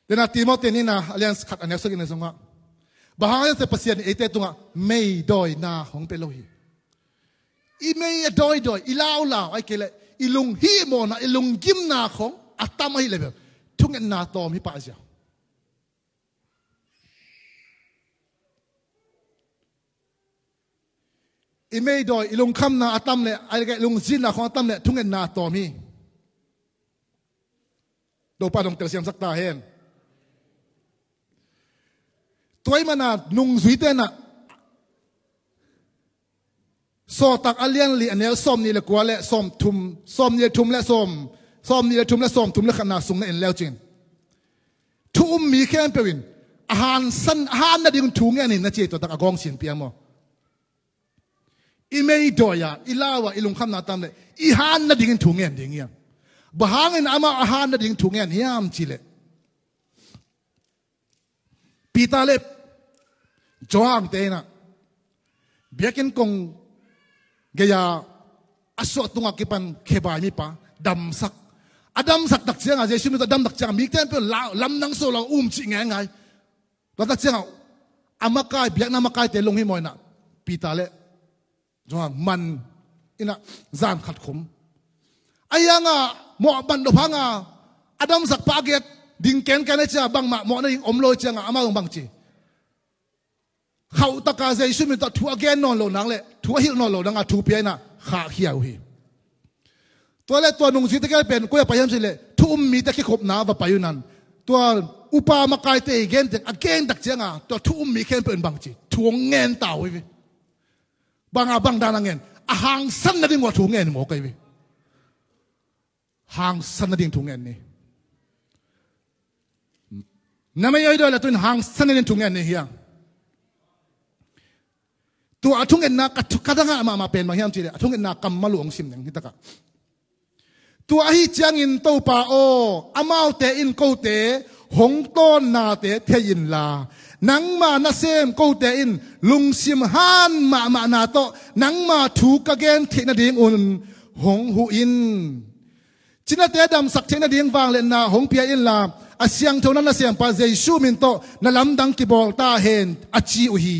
Dena Timote nihna a lian khat a neu sagihna sungah, bang hang hiam cihleh Pasian in eite tungah meidawina hong pia lo hi. I mei a dawidawi, i laulau, ahih kei leh i lunghihmawhna, i lunggimna khong a tam ahih leh bel thungetna tawm hi pah ziau. I meidawi, i lungkhamna a tam leh, a lungzinna khong a tam leh thungetna a tawm hi. Topa dong telsiamsak ta hen. Tua ahih mana nungzui tenah Sawltak a lian li a neu sawmnih le kua le sawmthum, sawmnih le thum le sawm, sawmnih le thum le sawmthum le khatna sung na en leucin, thu um mi khempeuh in a hansan, a han nading thu ngen in na ci ei. Tua tak a gawng sin pia maw? I meidawi-a, i lau-a, i lungkhamna tam le i han nadingin thu ngen ding hiam? Bang hangin amah a han nading thu ngen hiam cih leh, Peter le Johan te inah Biakinn kong gei-a a suah tungah kipan khebai mipa damsak. A damsak tak ciangah, Jesu min tawh a damsak ciangah mite in peuh lamdang suah lo umcih ngeingai. Tua tak ciangah a makai, biakna makaite lunghimawh inah Peter le Johan man inah zan khat khum. Ahi hangah mawh ban dop hangah a damsakpa a get ding kenken ahih ciangah bangmah mawhna ding om lo ahih ciangah amau zong bangci, khauhtaka Jesu min tawh thu a gen nawn loh nang le thu a hilh nawn loh nangah thu pia inah khahkhia uh hi. Tua le tua nungzuite gel pen koi-ah pai hiam cih leh thu um mite kikhopna va pai uh nan, tua upa makaite i gen teng a gen tak ciangah tua thu um mi khempeuh in bangci, thu hong ngen ta uh hi ve. Bangah bang dan a ngen? A hangsan nading uh a thu ngen mawk ahi ve. Hangsan nading thu ngen ni. Na mei oi doi le tu in hangsan nading thu ngen ni hiang. Tua a thungetna ka thu, ka dangah mahmah pen bang hiam cih leh a thungetna kammal uh hong sim ning hi takah. Tua ahi ciangin Topa aw, amaute in kote hong tawnnate thei inla, nangma nasem kote in lungsim han mahmahna tawh nangma thu ka gen theih nadingun hong huh in. Cinate damsak theih nading vangliatna hong pia inla, a siangthona nasempa Jesu min tawh na lamdang kibawl ta hen, a ci uh hi.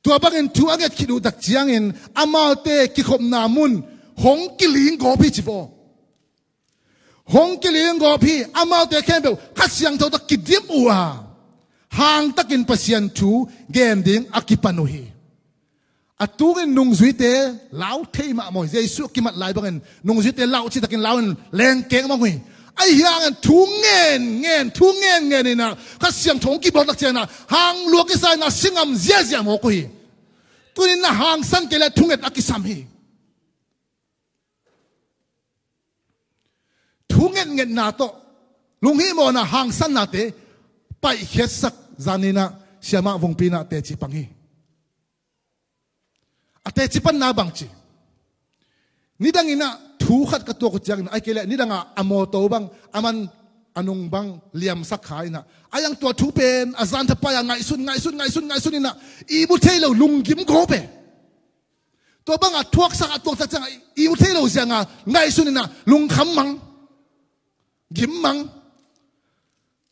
Tua bangin thu a nget khit uh tak ciangin amaute kikhopna mun hong kiling gawp hi ci vaw. Hong kiling gawp hi, amaute khempeuh Kha Siangtho tawh kidim uh a, hangtakin Pasian thu gen ding a kipan uh hi. A tungin nungzuite lau thei mahmah hi. Jesu a kimat lai bangin nungzuite lau citakin lau in lengkeng mah uh hi. Ahi hangin thu ngen ngen, thu ngen ngen inah Kha Siangtho hong kibawl tak ciangin ah hang lua kisa inah si ngam ziazia mawk uh hi. Tunin na hangsan kei leh thunget a kisam hi. Thu ngetngetna tawh lunghimawhna hangsannate paihkhiatsak zaninah siamah vungpi inah teci pang hi. A teci panna bangci, nidang inah thu khat ka tuak uh ciangin, ahih kei leh nidangah a mawtaw bang, a man a nung bang liamsak kha inah, a yang tua thu pen a zan thapai-a ngaihsun ngaihsun ngaihsun ngaihsun inah ihmu thei lo lunggim gawp e. Tua bangah thuaksak a tuaksak ciangah ihmu thei lo ziangah ngaihsun inah lungkham mang, gim mang.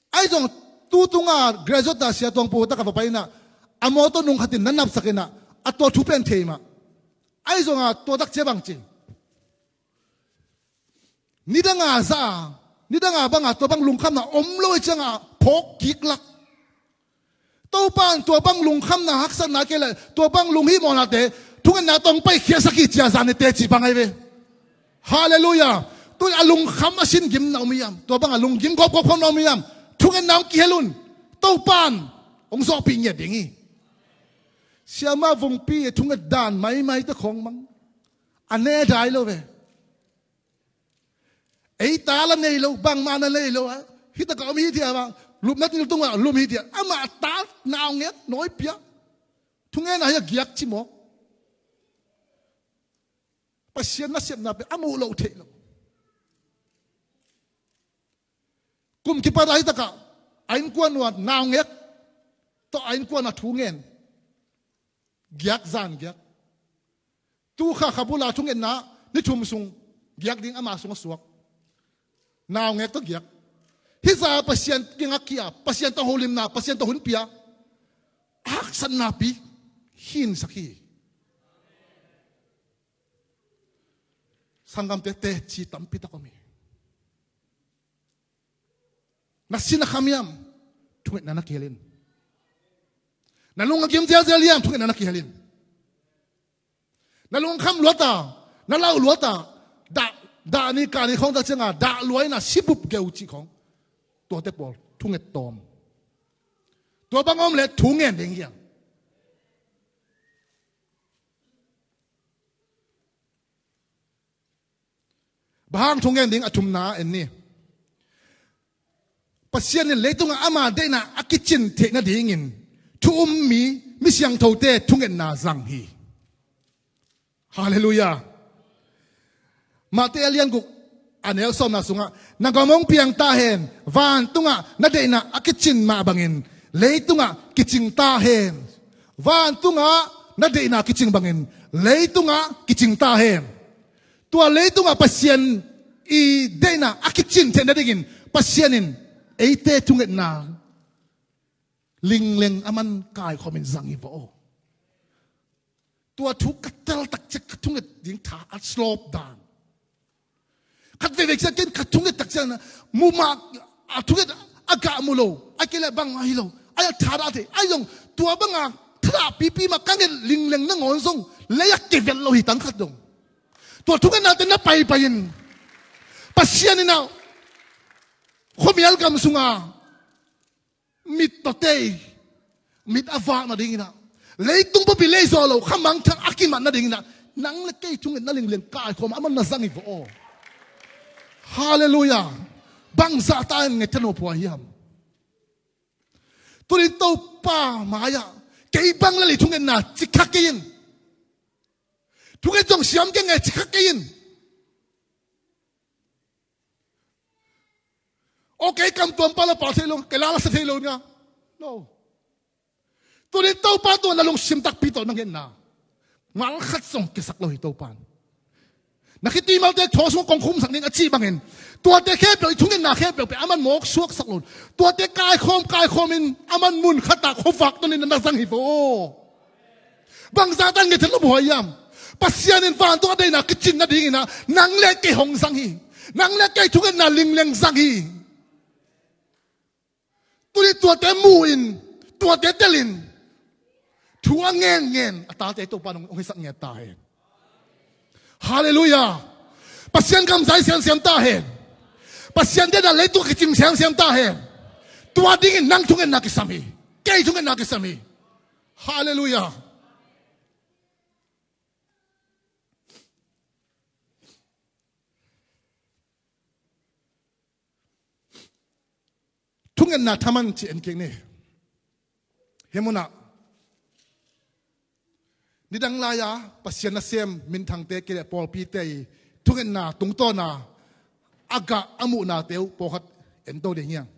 Ahi zong tu tungah graduate a sia tuang pu takah va pai inah a mawtaw nung khatin na napsak inah a tua thu pen thei mah. Ahi zongah tua tak cia bangci, nidanga za a, nidanga banga tua bang lungkhamna om lo ahih ciangah phawk kiklak. Topa in tua bang lungkhamna haksatna kei le tua bang lunghimawhnate thungetna tawh hong paikhiasak hi ci-a zan i teci pang ahi ve. Halleluiah. Tun a lungkham a sin gimna om hiam? Tua banga lunggim gawpgawp khawmna om hiam? Thungetna hong kihel un. Topa in hong zawhpih ngiat ding hi. Siamah Vungpi thunget dan maimai te khawng mang a ne dai lo ve. Ei ta la nei lo, bangmah na nei lo a, hi takah om hi dia bang, lupna nil tungah lum hi dia, amah ta naungek nawi pia. Thungetna hi a giak ci mawk. Pasian nasepna pen a muh loh theih lo. Kum kipat a hi takah a innkuan uh a naungek tawh a innkuan a thu ngen. Giak zan giak. Tu Kha, Kha bula thungetna ni thum sung giak ding ama sung a suak. Naungek tawh giak. Hih zah Pasian kiangah kia, Pasian tawh holimna, Pasian tawh hun pia, haksatna pi hinsak hi. Sanggamte, teci tampi tak om hi. Na sin a kham hiam? Thungetna na kihel in. Na lung a gim zelzel hiam? Thungetna na kihel in. Na lungkham luata, na lauh luata, dah, dah ni kah ni khawng tak cianga dah lua ina sibup geu cih khawng. Tuate pawl thunget tawm. Tua bang om le thu ngen ding hiam? Bang hang thu ngen ding? A thumna en ni. Pasian in leitungah ama deihna a kicin theih nadingin thu um mi, mi siangthote thungetna zang hi. Halleluiah. Matthai a lian guk a neu sawmna sungah, na gam hong piang ta hen, vantungah na deihna a kicin mah bangin leitungah kicing ta hen. Vantungah na deihna kicing bangin leitungah kicing ta hen. Tua leitungah Pasian i deihna a kicin theih nadingin Pasian in eite thungetna lingleng a man kaikhawmin zang hi vaw aw. Tua thu ka tel takciang ka thunget ding tha a slope dan. Khat veivei ciang ken ka thunget takciang na mu mah a thunget a gah mu lo. A kei le bang a hi lo. A ya tha dah thei. A zong tua banga tha dah pipi mah ka nget lingleng nangawn zong lei a kevel lo hi tang khat dong. Tua thungetnate na paipai in Pasian in a khuamial gam sunga mit tawh tei mit a vak nadinginah leitung bupi lei zawh lo kha mangthang a kimat nadinginah nang le kei thungetna lingleng kaikhawm a man na zang hi vaw aw. Halleluiah. Bangzah ta in ngetthei nuam pua hiam? Tunin Topa mai-ah kei bang le lei thungetna cikha kei in. Thunget zong siam keng e cikha kei in. Aw kei kam tuam pa la pal thei lo kei la la sa thei lo nia. No. Tunin Topa tua na lungsim takpi tawh na ngetna ngal khat zong kisak lo hi Topa in. Na khitui malte thaw sung kong khumsak ning a cih bangin tuate khempeuh i thungetna khempeuh pen a man mawk suaksak lo. Tuate kaikhawm kaikhawmin a man mun khatah khuavak tunin na zang hi vaw. Bangzah tan ngetthei lo buhai hiam? Pasian in van tua deihna kicin nadinginah nang le kei hong zang hi. Nang le kei thungetna lingleng zang hi. Tuni tuate mu in tuate telin thu a ngen ngen a tate Topa nong hong hisak nget ta hen. Halleluiah. Pasian kamzai siamsiam ta hen. Pasian deihna leitung kicing siamsiam ta hen. Tua dingin nang thungetna kisam hi. Kei thungetna kisam hi. Halleluiah. Thungetna thaman ci en kik ni. Hih munah nidang lai-a Pasian nasem minthangte kileh pawlpite i thungetna tungtawna a gah a muhnate uh pawlkhat en to ding hiang.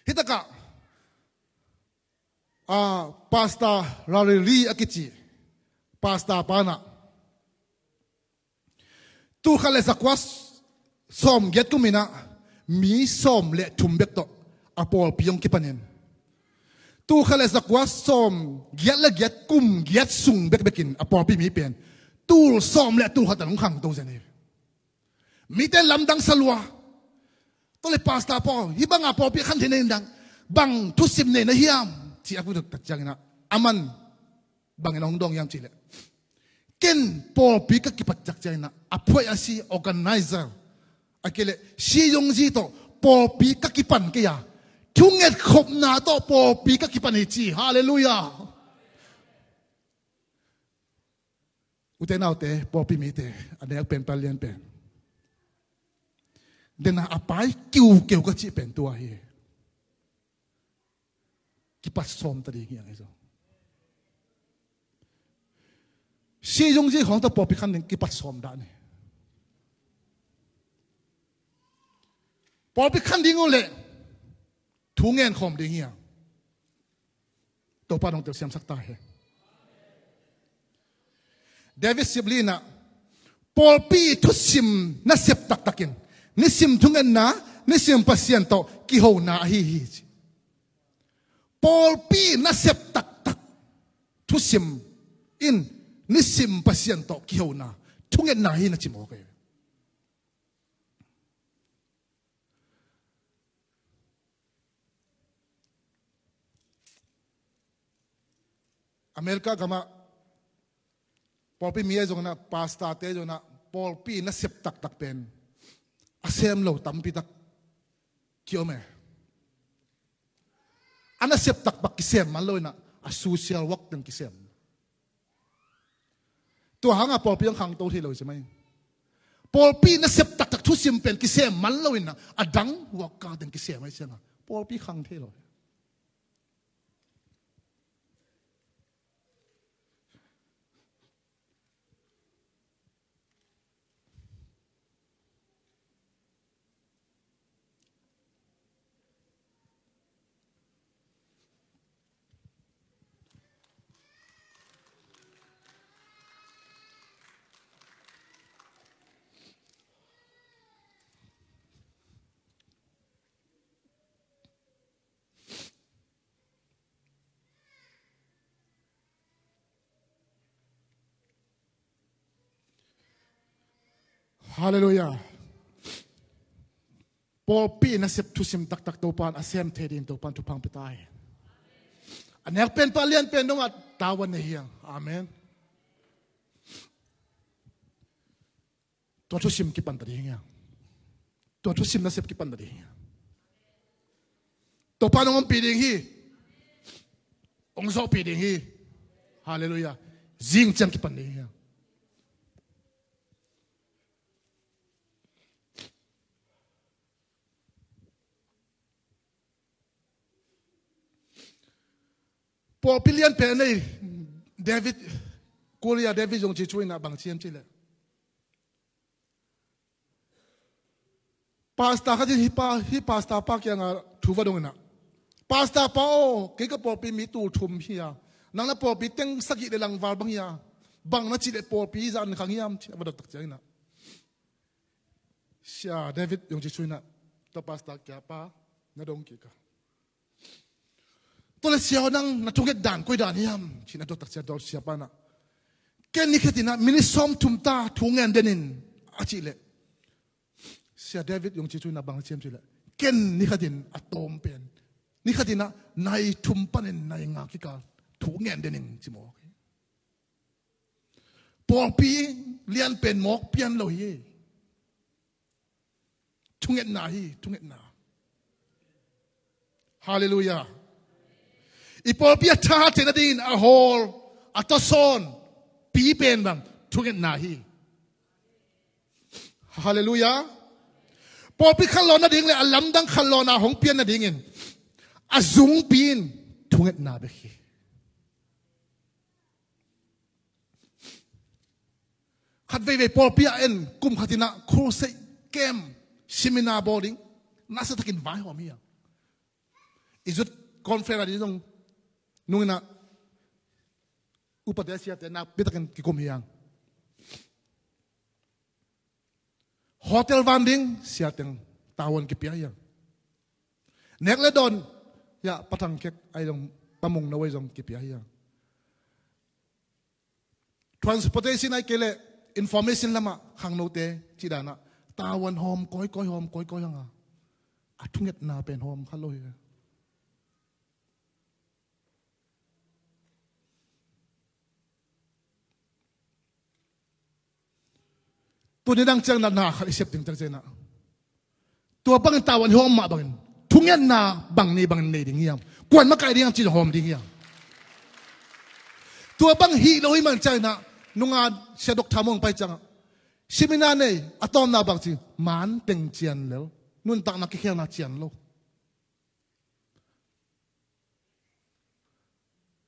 Hitakah a Pastor Rarili a kici Pastor panah tulkhat le zakua sawmgiat kuminah mi sawm le thum bek tawh a pawlpi hong kipanin tulkhat le zakua sawmgiat le giat kum giat sung bekbekin a pawlpi mi pen tul sawm le tulkhat an hong khangto zen hi. Mite lamdang salua. Tawle pastor pawl hih banga pawlpi khan thei nei dang bang thusim nei na hiam ci a kutuk tak cianginah aman bangin a hong dawng hiam cihleh ken pawlpi ka kipat tak cianginah a phuai a si organizer a kileh siyungzi tawh pawlpi ka kipan kei a thunget khopna tawh pawlpi ka kipan hi ci. Halleluiah. Ute naute pawlpi mite a nek pen palian pen dena a pai kiukeu ka cih pen tua hi. Kipat sawm ta ding hi ang hi zo. Siyungzi khawng tawh pawlpi khan ding kipat sawm dah ni. Pawlpi khan ding uh leh thu ngen khawm ding hi ang. Topa dong telsiamsak ta he. David Sibley inah pawlpi thusim nasep taktakin nisim thungetna nisim Pasian tawh kihona ahi hi ci. Pawlpi nasep taktak thusim in nisim Pasian tawh kihona thungetna hi na ci mawk hi. America gamah pawlpi mi a zonginah pastor te zonginah pawlpi nasep taktak pen a sem lo tampi tak kiom e. A nasep taktak kisem man loinah a social work teng kisem. Tua hanga pawlpi ang khangto thei lo hi ci mai. Pawlpi nasep taktak thusim pen kisem man loinah a dang work kang teng kisem ahi cianga pawlpi khang thei lo hi. Halleluiah. Pawlpi nasep thusim taktak Topa in a sem thei dingin Topa in thupha pia ta hi. A nek pen pa lian pen dongah tavuan nei hi hang. Amen. Tua thusim kipan ta ding hi hang. Tua thusim nasep kipan ta ding hi hang. Topa in hong ompih ding hi. Hong zawhpih ding hi. Halleluiah. Zing ciang kipan ding hi hang. Pawlpi lian pen a nei David, Goliath, David Yonggi Cho in a bang ci hiam cih leh, pastor khat in hih pa, hih pastor pa kiangah thu va dong in a, "Pastor pa aw, kei ka pawlpi mi tul thum hi a, nang na pawlpi teng sagih le langval bang hi a, bang na cih leh pawlpi zan khang hiam?" ci a va dot tak ciangin a, Sia David Yonggi Cho in a, tua pastor kiang, "Pa, na dong kik a, tua leh sia aw, nang na thunget dan koi dan hiam?" ci-in a dot tak ciang, tua siapa in a, "Ken ni khat in a minit sawmthum ta thu ngen den in," a cih leh, Sia David Yonggi Cho in a bang ci hiam cih leh, "Ken ni khat in a tawm pen, ni khat in a nai thum panin nai nga kikal thu ngen den in," ci mawk hi. Pawlpi lian pen mawk pian lo hi. Thungetna hi, thungetna. Halleluiah. I pawlpi a thahat theihna dingin a hawl, a tawsawn pi pen bang, thungetna hi. Halleluiah. Pawlpi khanlawh nading le a lamdang khanlawhna hong pian nadingin a zungpi in thungetna bek hi. Khat veivei pawlpi a en, kum khat in a crusade, camp, seminar bawl ding, nasa takin vaihawm hi a, i zut conference a ding zong nung in a, upate siate nakpi takin kikum hi hang. Hotel van ding, sia teng tavuan kipia hi hang. Nek le dawn, ya, pathang khek, ai zong, pamung no ai zong kipia hi hang. Transportation ai kei leh information lamah khangnote cih dan ah tavuan hawm kawikawi, hawm kawikawi hang a, a thungetna pen hawm kha lo hi. Tuni dang ciang na, na khat i sep ding tak ciang na, tua bangin tavuan hawm mah bangin thungetna bang ni bangin nei ding hiam? Kuan makaih ding hiam, cih hawm ding hiam? Tua bang hi lo hi man ciang na, nunga sia dok thamong pai ciang a, seminar nei, a tawmna bang ci, man teng cian lel, nuntakna kikhelna cian lo.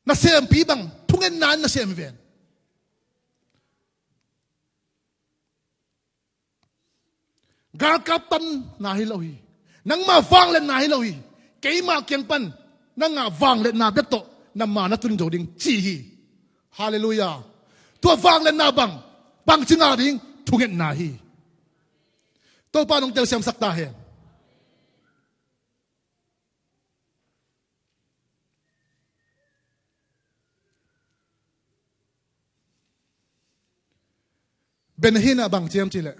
Nasempi bang thungetna in nasem hi ven. Galkap tamna hi lo hi. Nangmah vangliatna hi lo hi. Keimah kiang pan nangmah vangliatna bek tawh na ma na tun zo ding ci hi. Halleluiah. Tua vangliatna bang, bangci ngah ding? Thungetna hi. Topa in hong telsiamsak ta hen. Benny Hinn a bang ci hiam cih leh,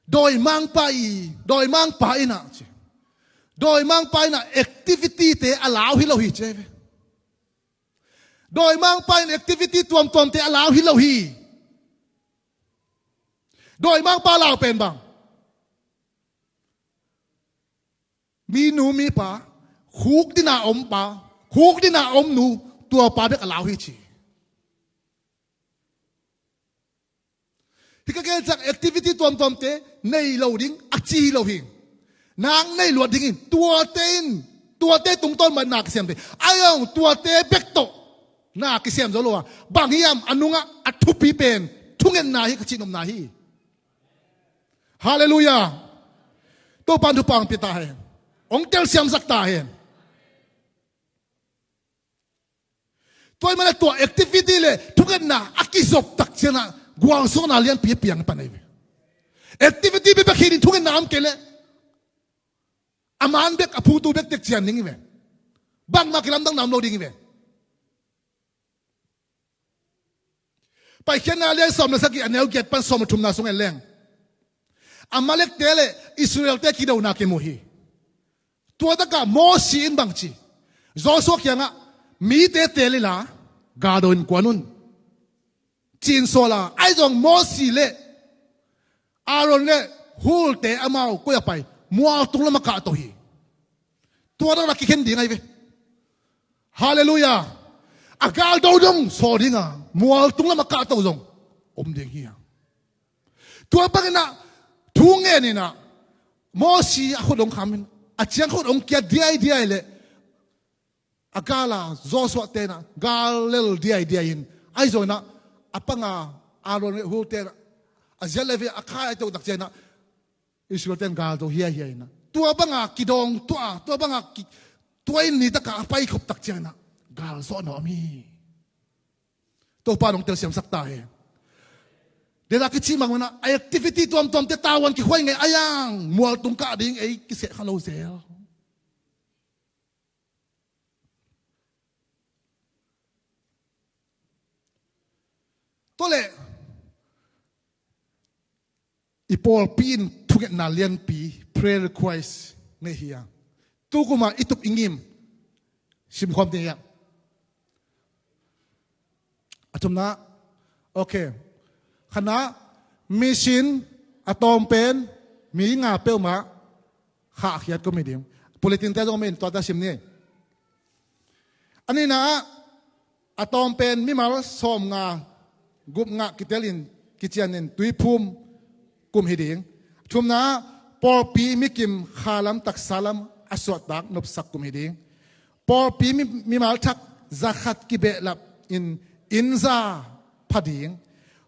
dawimangpa i, dawimangpa in a ci, dawimangpa in a activity te a lau hi lo hi ci hi ve. Dawimangpa in activity tuamtuamte a lau hi lo hi. Dawimangpa lau pen bang, minu mipa, khukdina om pa, khukdina om nu, tuapa bek a lau hi ci. Hih ka gen ciang activity tuamtuamte nei lo ding a ci hi lo hi. Nang nei luat dingin tuate in, tuate tungtawn mah na kisiam thei. Ai ong tuate bek tawh na kisiam zo lo a, bang hiam a nungah a thupi pen thungetna hi, ka cihnopna hi. Halleluiah. Topa in thupha hong pia ta hen. Hong telsiamsak ta hen. Tua ahih manin tua activity le thungetna a kizop tak ciangin gualzawhna lianpi a piang pan ahi ve. Activity bek bek hi ding, thungetna om kei leh a man bek, a phutu bek tek cian ding hi ve. Bangmah kilamdanna om lo ding hi ve. Paikhiatna lian sawm le sagih, a neu giat pan sawm le thumna sung en leng, Amalekte le Israelte kidona kimu hi. Tua takah Mosi in bang ci? Joshua kiangah, mite teel inla, galdo in kuan un, ci-in sawl a, ahi zong Mosi le Aaron le Hulte amau koi a pai? Mualtung lamah kahto hi. Tua takah kikhen ding ahi ve. Halleluiah. A galdo dong sawl dinga, mualtung lamah kahto zong om ding hi a. Tua bangin ah, thu ngen in ah, Mosi a khut hong kham in, a ciang khut hong kia diaidiai leh, a gal a Joshua te in ah gal lel diaidiai in, ahi zongin ah, a panga Aaron le Hulte in ah, a ziat le ve a khai a toh tak ciangin ah, Israel ten galdo hiahiai in ah, tua banga kidawng tuah a, tua banga ki, tua in ni takah a paikhop tak ciangin ah, gal zawhna om hi. Topa nong telsiamsak ta hen. Dena kici mang mana, a activity tuamtuamte tavuan kikhuai ngei a yang, mualtung kah ding ei kiseh kha lo zel. Tua leh, i pawlpi in thungetna lianpi, prayer request, nei hi a. Tukuma i tup i ngim simkhawm ding hi a. A thumna, okay. Khatna, mission a tawmpen mi nga peuhmah khahkhiat kum hi ding. Bulletin te zong om in, tua ta sim ni. A nihna ah, a tawmpen mimal sawmnga gupngah kitelin kicianin tuiphum kum hi ding. Thumna ah, pawlpi mikim khalam taksalam a suahtak nopsak kum hi ding. Pawlpi mi, mimal thak zakhat kibehlap in innza pha ding.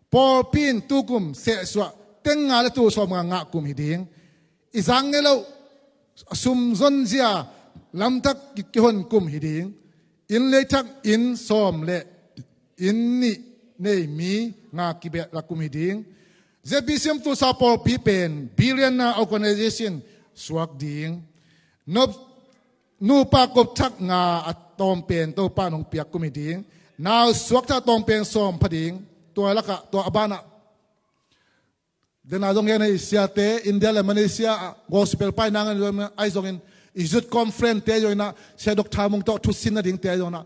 Pawlpi in tukum sehsuah teng nga le tul sawmnga ngah kum hi ding. I zang ngei loh sum zonzia lamtak ki, kihon kum hi ding. Inn leithak inn sawm le inn nih nei mi nga kibehlap kum hi ding. ZBCM Tulsa pawlpi pen billionaire organization suak ding. Nop, nupa kopthak nga a tawmpen Topa nong piak kum hi ding. Nau suakta tawmpen sawm pha ding. Tua lakah, tua a banah, dena zong gen a, i siate, India le Malaysia ah gospel paina ngan zong, ahi zongin i youth conference te zong in ah, Sia Dr. Thamung tawh thusin nading te zong in ah,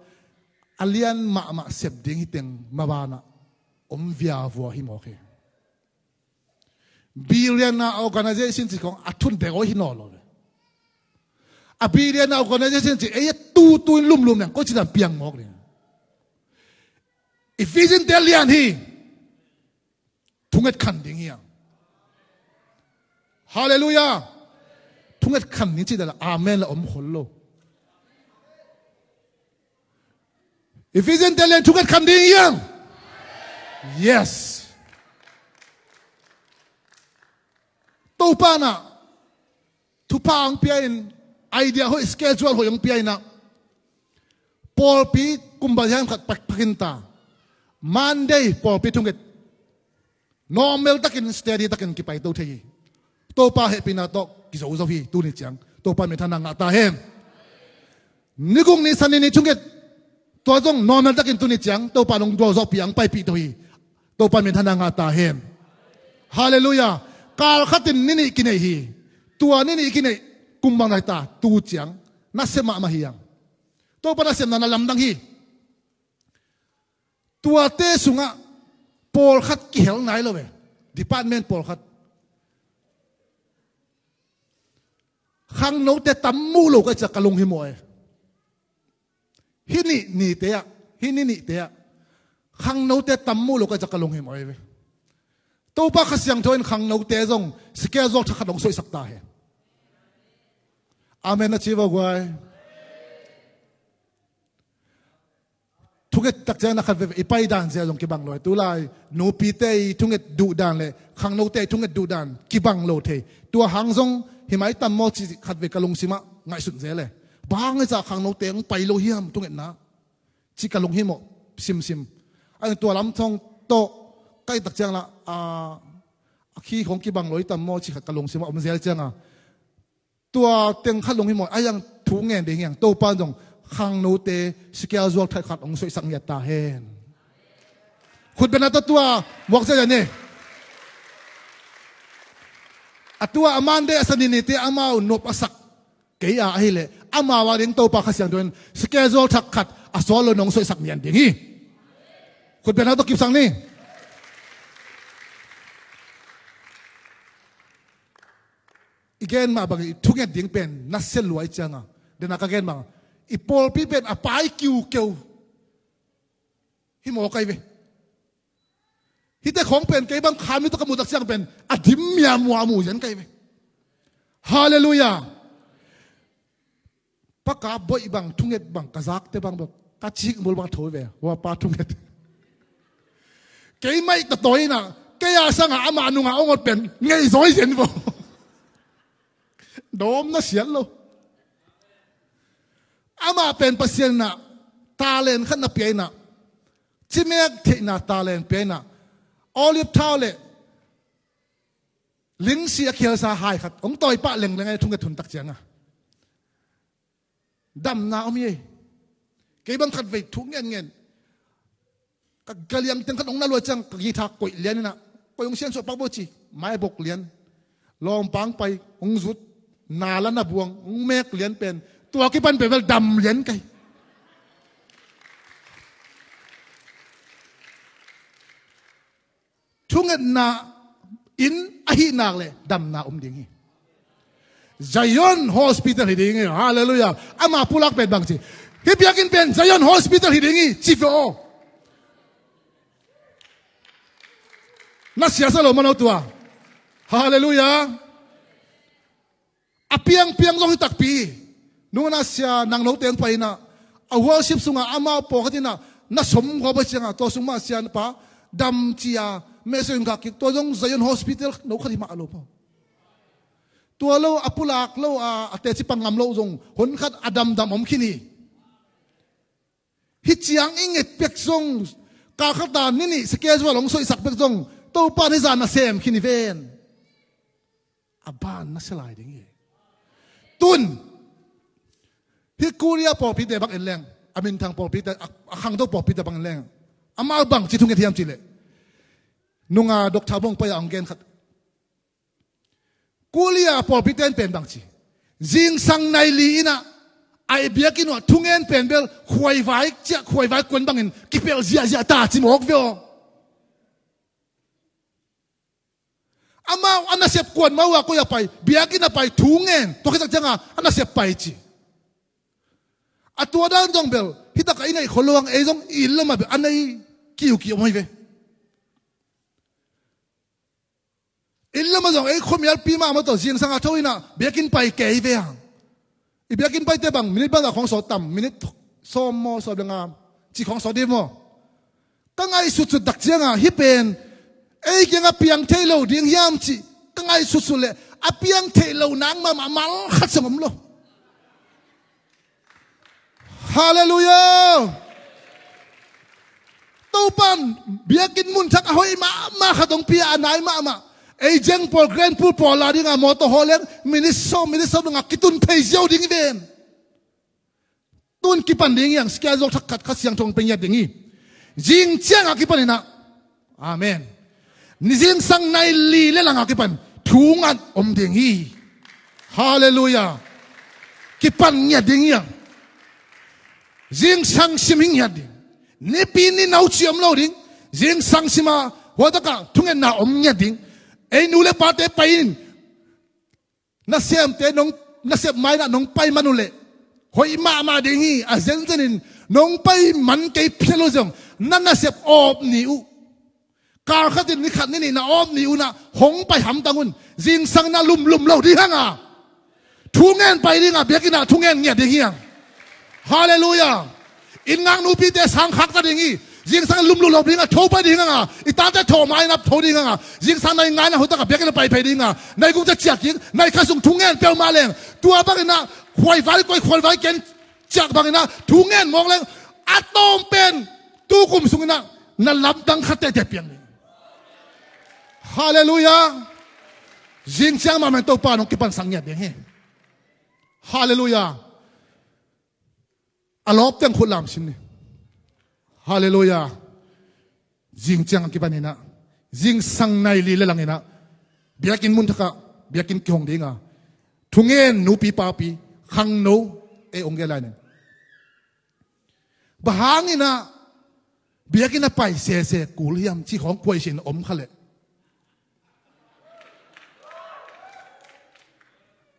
a lian mahmah sep ding hi teng mabanah om viavua hi mawk hi. Billionaire organization ci kong a thun dek aw hi naw lo ve. A billionaire organization ci ei a tutu in lumlum nang ko ci dan piang mawk ding. I vision te lian hi. Thunget khan ding hi a. Halleluiah. Thunget khan ding ci dala amen la om khol lo. Ephesian te lian thunget khan ding hi a. Yes. Topa na thupha hong pia in, idea hoih, schedule hoih hong pia in ah, pawlpi kum bang hiam khat pak, pak in ta. Monday pawlpi thunget normal takin, steady takin kipai to thei hi. Topa hehpihna tawh kizo zo hi tuni ciang. Topa minthanna ngah ta hen. Niguk ni, Sani ni thunget, tua zong normal takin tuni ciang Topa nong dual zawhpih ang paipih to hi. Topa minthanna ngah ta hen. Halleluiah. Kal khatin ni nih kinei hi. Tua ni nih kinei kum bang lai ta, tu ciang nasep mahmah hi ang. Topa nasepna na lamdang hi. Tuate sungah pawlkhat kihel nai lo ve. Department pawlkhat. Khangnote tam mu lo ka ciah ka lung hi maw e. Hih ni nite ah, hih ni nite ah khangnote tam mu lo ka ciah ka lung hi maw e ve. Topa Kha Siangtho in khangnote zong sikel zuak thakhat hong suaihsak ta hi. Amen na ci vo guai. Thunget tak ciang na khat veve i pai dan zia zong kibang lo hi. Tulai nupite i thunget duh dan le khangnote i thunget duh dan kibang lo thei. Tua hang zong hi mai tam maw ci khat ve ka lungsimah ngaihsut zel e. Bang hang hiam cih khangnote hong pai lo hiam thungetna ci ka lunghimawh simsim. A tua lam thong tawh ka ih tak ciang lah a, a khi khong kibang lo hi tam maw ci khat ka lungsimah om zel ciang a, tua teng khat lunghimawh a, a yang thu ngen ding hiang. Topa zong khangnote sikel zuak thakhat hong suaihsak ngiat ta hen. Khutbetna tawh tua muak zia ni. A tua a Monday a Sunday nite amau nop a sak kei a ahileh amau a ding Topa Kha Siangtho in schedule thak khat a sual lo nong soihsak nian ding hi. Khutbetna tawh kipsak ni. I gen mah bang i thunget ding pen nasia luai cianga dena ka gen bang i pawlpi pen a pai kiukeu hi maw kai ve. Hite khong pen kei bang kha mi tawh ka muhtak ciang pen a dim miamua mu zen kai ve. Halleluiah. Paka boih bang thunget bang ka zakte bang bang ka cik mul bang tho ve hua pa thunget. Kei maih tatawi inah kei a sangah amah nungah awngot pen ngei zawi zen vo. Dawm na siat lo. Amah pen Pasian inah talen khat na pia inah cimek theihna talen pia inah olive thau le lingsi a khialsa hai khat hong tawi pah lengleng a thunget thuntak cianga damna om hi ei. Kei bang khat vei thu ngenngen ka galiang teng khat hong na luai ciang ka githa koih lian inah koih hong siansuah pak bo ci mai bok lian lawmpang pai hong zut nala na buang hong mek lian pen tua kipan pe bel dam lian kai. Thungetna in ahih nak le damna um ding hi. Zion Hospital hi ding hi. Halleluiah. Ama pulak pen bang ci hi. Biakinn pen Zion Hospital hi ding hi ci ve aw. Na siasa lo mano tua. Halleluiah. A piangpiang zong hi takpi hi. Nungana sia nang note hong pai inah a worship sungah amau pawlkhat inah na som gua bai ciangah tua sung mah sia pa dam cia mehsawh in gak kik tua zong Zion Hospital no khat hi mah lo maw. Tua lo a pulak lo a a teci pang ngam lo zong hun khat a damdam om khin hi. Hih ciang i nget pek zong kal khat a ni nih schedule hong soihsak pek zong Topa nih zan a sem khin hi ven. A ban na sia lai ding hi. Tun hih Korea pawlpite bang en leng a minthang pawlpite a khangto pawlpite bang en leng amau bang ci thunget hiam cih leh nunga Doctor Bawng pai a hong gen khat Korea pawlpite in pen bang ci zingsang nai li inah a i biakinn uh ah thungen pen bel khuaivai ciah khuaivai kuan bangin kipelh ziahziah ta ci mawk ve aw. Amau a nasep kuan mau a koi a pai biakinn a pai thu ngen tua khitsak cianga a nasep pai ci. A tua dan zong bel hitakah i neih khol lo ang ei zong i inn lamah bel a nei kiukiu om hi ve. Inn lamah zong ei khuamialpi mahmah tawh zingsang a tho inah biakinn pai kei ve ang. I biakinn paite bang minit bangzah khawng sawt tam minit sawm maw sawm le nga cih khawng sawt dih maw? Ka ngaihsutsut dak cianga hih pen ei kiangah piang thei lo ding hiam cih ka ngaihsutsut leh a piang theih lo nang mahmah mal khat song om lo. Halleluiah. Topan biakinn mun thak a hoih mahmah khat hong pia a nai mahmah ei zeng pawl Grand Pool pawl la dinga mawtaw haw leng minit sawm minit sawm dongah kitun phei ziau ding hi ven. Tun kipan ding hiang sikia zok thak khat kha siangtho hong pe ngiat ding hi. Zing ciangah kipan inah Amen. Ni zingsang nai li le langah kipan thu ngat om ding hi. Halleluiah. Kipan ngiat ding hiang. Zingsang sim hi ngiat ding. Nipi ni nau ci om lo ding. Zingsang sima huatakah thungetna om ngiat ding. Ei nu le pate pai in. Nasemte nong nasep mainah nong pai man uhleh hoih mahmah ding hi. A zenzenin nong pai man kei phial uh zong na nasep awp ni uh. Kal khatin ni khat ni nih na awp ni uh nah hong pai hamtang un. Zingsang na lumlum lo ding hanga thu ngen pai dinga biakinnah thu ngen ngiat ding hiang. Halleluiah. Inn ngak nupite sang khak ta ding hi. Zingsang lumlum lo ding a tho pai ding hanga i tate thawh ma inap tho ding hanga zingsang nai ngaina hutak a biakinn a pai phei ding a nai gungte ciak ding nai khasung thungen peuhmah leng tua bangin ah khuaivai koi khuaivai ken ciak bangin ah thungen mawk leng a tawm pen tukum sungin ah na lamdang khatte te piang ding. Halleluiah. Zingciang mahmah in Topa nong kipansak ngiat ding hi. Halleluiah. A lawp teng khut lam sin ni. Halleluiah. Zing ciang a kipan inah, zingsang nai li le lang inah, biakinn mun thakah biakinn kihong dinga, thungen nupi papi, khangno, ei ong gel lai nen. Bang hang inah biakinn a pai sese kul hiam cih khawng kuaisin om kha leh,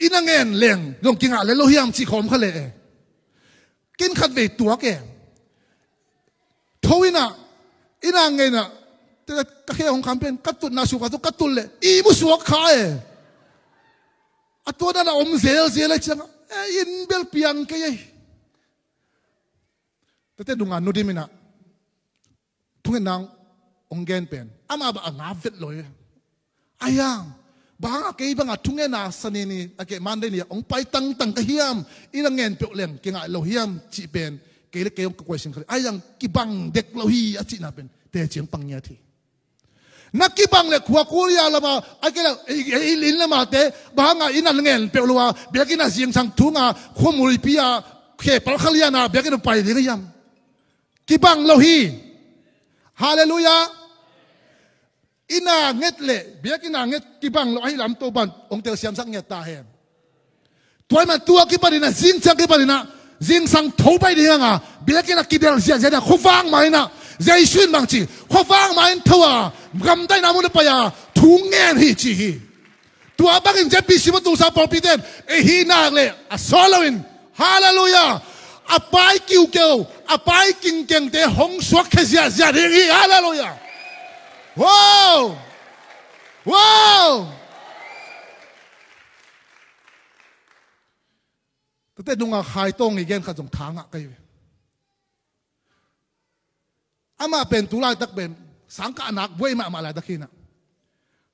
inn a ngen leng zong kingah le lo hiam cih khawng om kha leh e. Ken khatvei tuak e. Tho inah, inn a ngen inah, te ka khe hong kham pen ka tutna suka tu ka tut leh i mu suak kha e. A tuana na om zelzel a ciangah, e, inn bel piang kei ei. Tete nunga Nu Dim inah thungetna ong gen pen amah bang a ngap vet lo hi. Ahi hang, bang hang a kei bangah thungetna Sani ni a keh Monday ni a ong pai tangtang ka hiam, inn a ngen peuh leng kingah lo hiam cih pen kei le kei ong ka kuaisin kha leh, ahi hang kibang dek lo hi a cihna pen teci ong pang ngiat hi. Na kibang le khua Korea lama, a kei le ei, ei, ei inn lama te, bang hang a inn a ngen peuh lo a, biakinn a zingsang thunga khuamuipi a khe pal kha liana biakinn a pai ding a hiam? Kibang lo hi. Halleluiah. Inn a nget le biakinn a nget kibang lo ahi lam Topan ong telsiamsak ngiat ta hen. Tua ahih man tua kipan inah, zing ciang kipan inah, zingsang tho pai ding hanga, biakinn a kidelh ziahziah inah, khuavak ma inah, Jesu in bang ci, khuavak ma in tho a, gamtaina mun a pai a, thu ngen hi ci hi. Tua bangin Z P C Maw Tulsa pawlpi ten ei hih nak le a sawt loin, halleluiah, a pai kiukeu, a pai kingkengte hong suak khia ziahziah ding hi. Halleluiah. Wow. Wow. Tate nunga Khai Tawng i gen khat zong tha ngah kei ve. Amah pen tu laitak pen sangkah nak buai mahmah laitak hi inah,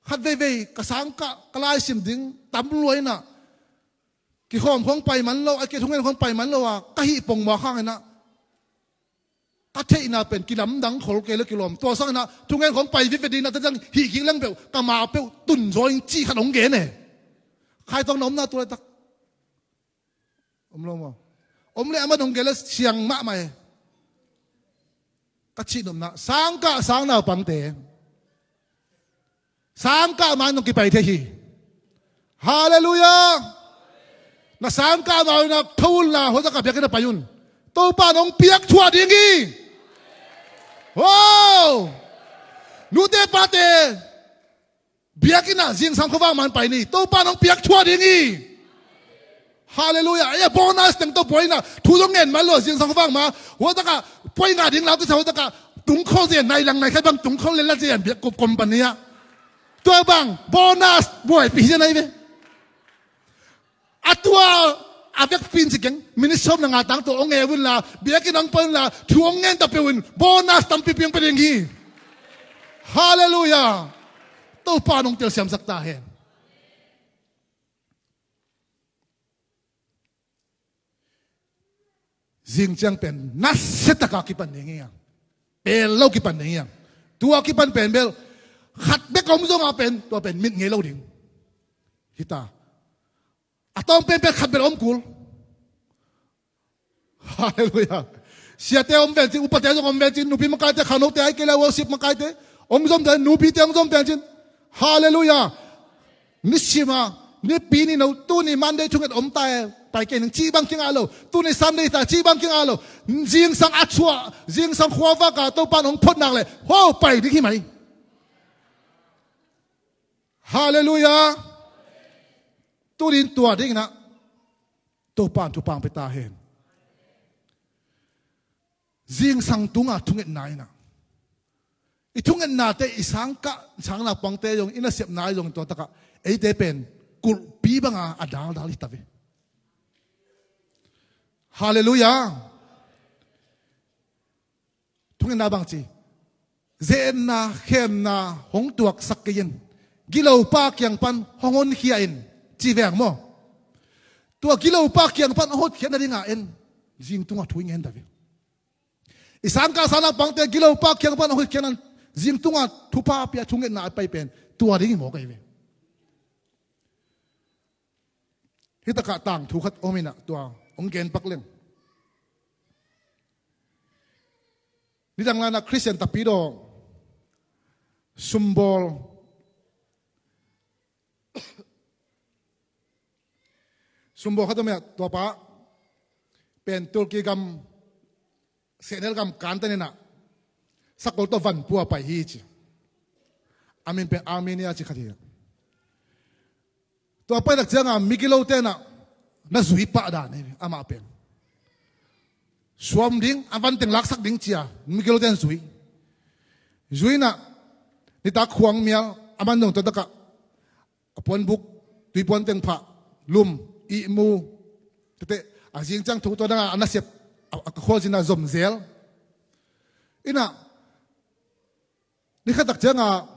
khat veivei ka sangkah ka laisim ding tam lua inah, kikhawm khong pai man lo, a kithungen khong pai man lo a ka hih pongmuak hang inah, ka theihna pen kilamdang khol kei le kilawm. Tua sang inah thungen khong pai vive ding inah, tadang hih kik leng peuh ka ma peuh tun zaw in cih khat hong gen e. Khai Tawng na omna tu laitak om lo maw? Om le amah dong gel a siang mahmah e. Ka cih nopna, sangkah sang naupangte, sangkah ma in dong kipai thei hi. Halleluiah. Na sangkah ma in a tho unla, hotakah biakinn a pai un. Topan ong piak thuah ding hi. Wow. Nute pate, biakinn ah zingsang khuavak ma in pai ni. Topan ong piak thuah ding hi. Halleluiah. Ei a bonus teng tawh buai inah, thu zong ngen man lo, zingsang khuavak ma. Huatakah puai ngah ding lau tisa, huatakah tungkhawl zen, nai lang nai khat bang tungkhawl len la zen biak kup company ah. Tua bang bonus buaipi hi zen ahi ve. A tua a vekpi in ci keng, minute sawm le nga tang tawh ong e unla, biakinn ong pai unla, thu ong ngen ta peuh in, bonus tampipi ong pia ding hi. Halleluiah. Topa nong telsiamsak ta hen. Zing ciang pen nasiataka kipan ding hi a, pel lo kipan ding hi a. Tua kipan pen bel khat bek om zonga pen tua pen mit ngei lo ding hita. A tawm penpen khat bel om kul. Halleluiah. Siate om ven cin, upate zong om ven cin, nupi makaite, khangnote, ai kei le worship makaite, om zom ven, nupite om zom ven cin. Halleluiah. Nisima, nipi ni no, tuni Monday thunget om ta e, pai kei ning cih bang kingah lo. Tuni Sunday ta cih bang kingah lo. Zingsang a thuah, zingsang khuavaka Topan hong phot nak le, ho pai ding hi mai. Halleluiah. Tunin tua dingin ah Topan thupha pia ta hen. Zingsang tunga thungetna in ah, i thungetnate, i sangkah, sangnaupangte zong, i nasepna zong, tua takah eite pen kulhpi banga a daldal hi ta ve. Halleluiah. Thungetna bang ci, ze-etna, khemna hong tuaksak kei in, gilopa kiang pan hong honkhia in, ci veng maw? Tua gilopa kiang pan hong hotkhiat nadinga en, zing tunga thu i ngen ta ve. I sangkah, sangnaupangte gilopa kiang pan hong hotkhiat nan, zing tunga thupha pia thungetna a pai pen tua ding hi mawk ahi ve. Hih takah tangthu khat om in ah, tua hong gen pak leng. Nidang lai-in ah Khristian tapidaw Sumbawl, sumbawl khat om hi a, tuapa pen Turkey gam, sehnel gam kantan in a, sakol tawh van pua pai hi ci. A min pen Armenia ci khat hi a. Tua pai tak ciangin migilote in a na zui pah dan hi, amah pen suam ding, a van teng laksak ding ci a migilote in zui. Zui in a nitak khuang mial, a man dong tua tak a, a puanbuk, tuipuan teng phah, lum, ihmu, tete, a zing ciang thu tua dang a, a nasep, a, a khualzin a zom zel. In a, ni khat tak ciangin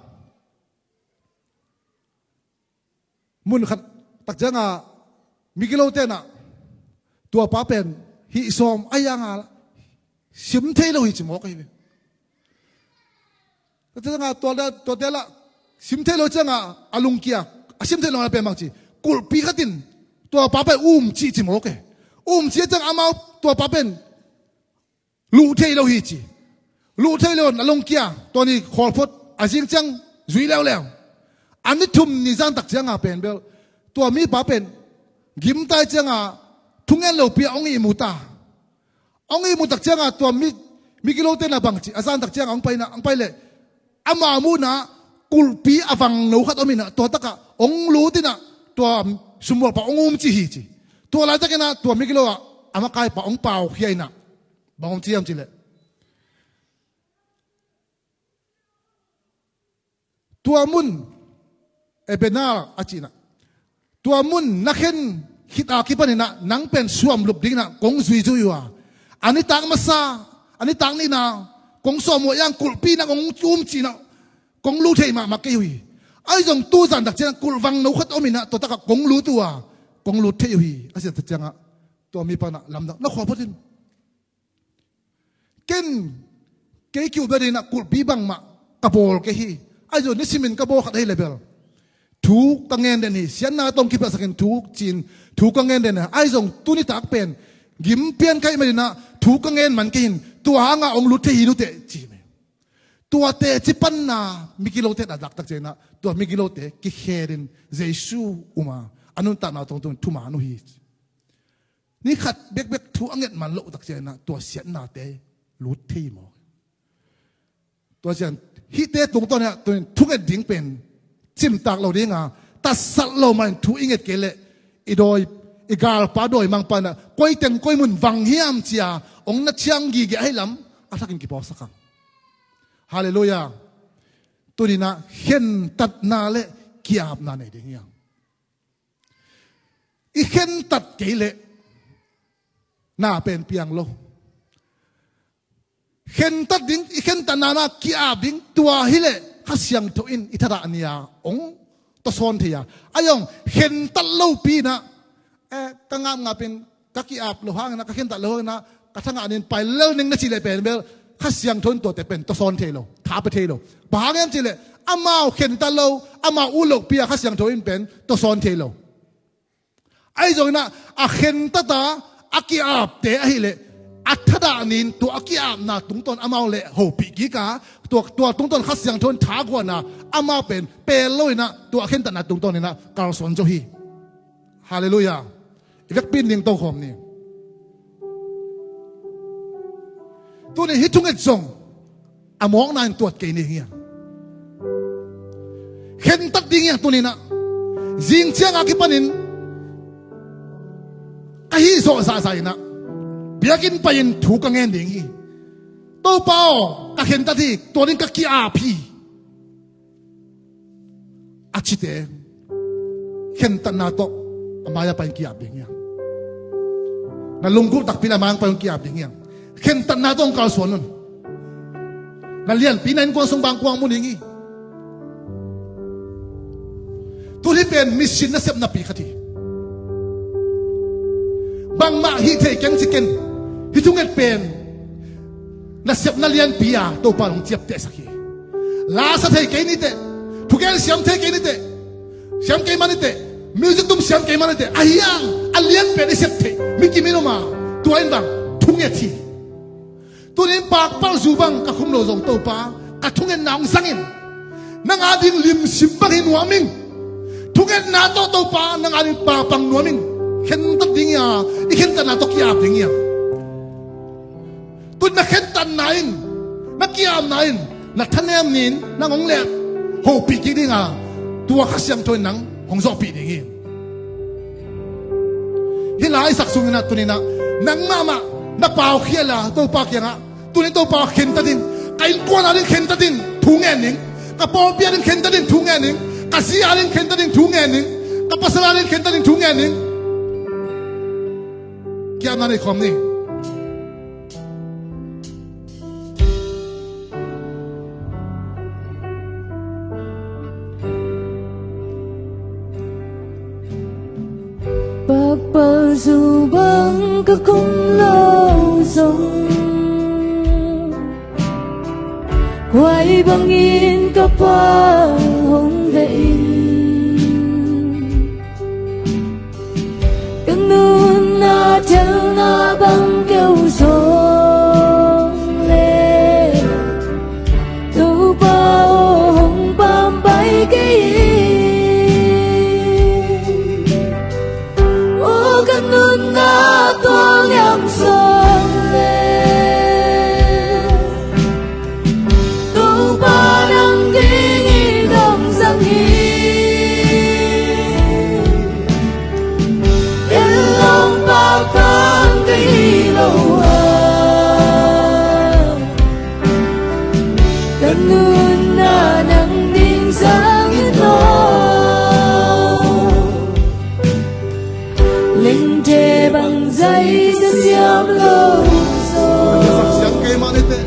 mun khat tak ciangin migilote in a, tuapa pen hih sawm a, hi hang a sim thei lo hi ci mawk ahi ve. Tua ciangin tua, tuate lah sim thei lo ciangin a lungkia, a sim thei lo na pen bang ci, kulhpi khat in tuapa pen um ci ci mawk e. Um ci ciangin amau tuapa pen luh thei lo hi ci. Luh thei lo, na lungkia, tua ni khawl phot, a zing ciang zui leuleu. A ni thum ni zan tak ciangin pen bel tua mipa pen gimtai ciangin thungen lopi a hong ihmu ta. Hong ihmu tak ciangin tua mi, migilote in a bang ci, a zan tak ciangin hong pai in a, hong pai leh amah muhna kulhpi a vangno khat om in a, tua tak a hong lut in a, tua sumbawl pa hong um ci hi ci. Tua laitak in a tua migilo a, a makaipa hong pau khia in a, bang om ci hiam cih leh, tua mun, Ebenezer a cih in a, tua mun na khen khit a kipan in a nang pen suamlup ding in a kong zuizui uh a, a nitak masa, a nitak nihna kong sawm uh a, hi hang kulhpi in a kong um ci in a, kong lut thei mahmah kei uh hi. Ahi zong tu zan tak ciangin kulh vangno khat om in a, tua tak a kong lut uh a, kong lut thei uh hi, a cih tak ciangin tua mipa in a lamdang, na khua phot in. Ken, kei kiu bia ding in a kulhpi bangmah ka bawl kei hi. Ahi zong nisimin ka bawl khat ahi leh bel thu ka ngen den hi. Siatna tawh hong kipiaksak in thu ci in thu ka ngen den hi. Ahi zong tu nitak pen gim pian ka hih man in a thu ka ngen man kei hi. Tua hang a hong lut thei hi uh teh ci hi. Tua teci panna migilote in a lak tak ciangin a, tua migilote kikhelin Jesu um a, a nuntakna tawh tung thuman uh hi. Ni khat bekbek thu a nget man loh tak ciangin a tua siatnate lut thei mawk. Tua ciang hihte tungtawn in a, tu in thunget ding pen cimtak lo ding a, tatsat lo mah in thu i nget kei leh i dawi, i galpa dawimangpa in a koi teng koi mun vang hiam ci a hong na ciang gige ahih lam a thakin kiphawksak hang. Halleluiah. Tuni in a khentatna le ki-apna nei ding hi hang. I khentat kei leh na pen piang lo. Khentat ding, i khentatna na ki-ap ding, tua hi leh Kha Siangtho in i thadah ni a hong tawsawn thei a. Ahi zong khentat lopi in a, eh, ka ngapngap in ka ki-ap lo hang in a, ka khentat lo hang in a, ka thangah nin pai lel ning na cih leh pen bel Kha Siangtho in tuate pen tawsawn thei lo, tha pia thei lo. Bang hang hiam cih leh amau khentat lo, amau ut lohpi a Kha Siangtho in pen tawsawn thei lo. Ahi zongin a, a khentat a, a ki-apte ahih leh a thadah ni in tua a ki-apna tungtawn amau le hopih kik a, tua, tua tungtawn Kha Siangtho in thaguan a, amau pen pel lo in a, tua a khentatna tungtawn in a kalsuan zo hi. Halleluiah. I vekpi in ding tokhawm ni. Tuni hih thunget zong a mawkna in tuat kei ni hi hang. Khentat ding hi hang tuni in a. Zing ciang a kipanin ka hih zawh zahzah in a, biakinn pai-in thu ka ngen ding hi. Topa aw, ka khentat hi, tua ding ka ki-ap hi, a cite khentatna tawh a mai-ah pai-in ki-ap ding hi hang. Na lunggulh takpi le a mai-ah pai-in ki-ap ding hi hang. Khentatna tawh hong kalsuan un. Na lianpi na innkuan sung bang kuang mu ding hi. Tuni pen mission nasepnapi khat hi. Bangmah hih thei keng ci ken. Hih thunget pen nasepna lianpi a Topa in hong ciaptehsak hi. La sa thei kei ni teh, thugen siam thei kei ni teh, siam kei mah ni teh, music tum siam kei mah ni teh, ahi hang a lian pen i sep theih mi kim in om a, tua in bang thunget hi. Tuni in pakpalh zu bang ka khum lo zong Topa, ka thungetna hong zang in. Nang ading limsim bang hi nuam ing. Thungetna tawh Topa nang ading papang nuam ing. Khentat ding hi a, i khentatna tawh ki-ap ding hi a. Tun na khentatna in, na ki-apna in, na thanem ni-in nang hong leh hopih kik ding a, tua Kha Siangtho in nang hong zawhpih ding hi. Hih la i sak sungin ah tuni-in ah nang mahmah na paukhial a Topa kiangah, tuni Topa khentat in, ka innkuan ading khentat in thu ngen ning, ka pawlpi ading khentat in thu ngen ning, ka zi ading khentat in thu ngen ning, ka pasal ading khentat in thu ngen ning. Ki-apna nei khawm ni. Pakpalzu bang ka kum lo zong, huai bangin ka Pa hong veh in. Ka nunna telna bang keu zong leh, Topa aw hong pampai kei in. Aw ka nunna tualliam zong leh, Topa nang dingin hong zang hi. Ken lawm pakpang ka hi lo a, ka nunna nang ding zang in aw. Lengthe bang zai sa siam lo zaw. Ka sak siam kei mah ni teh.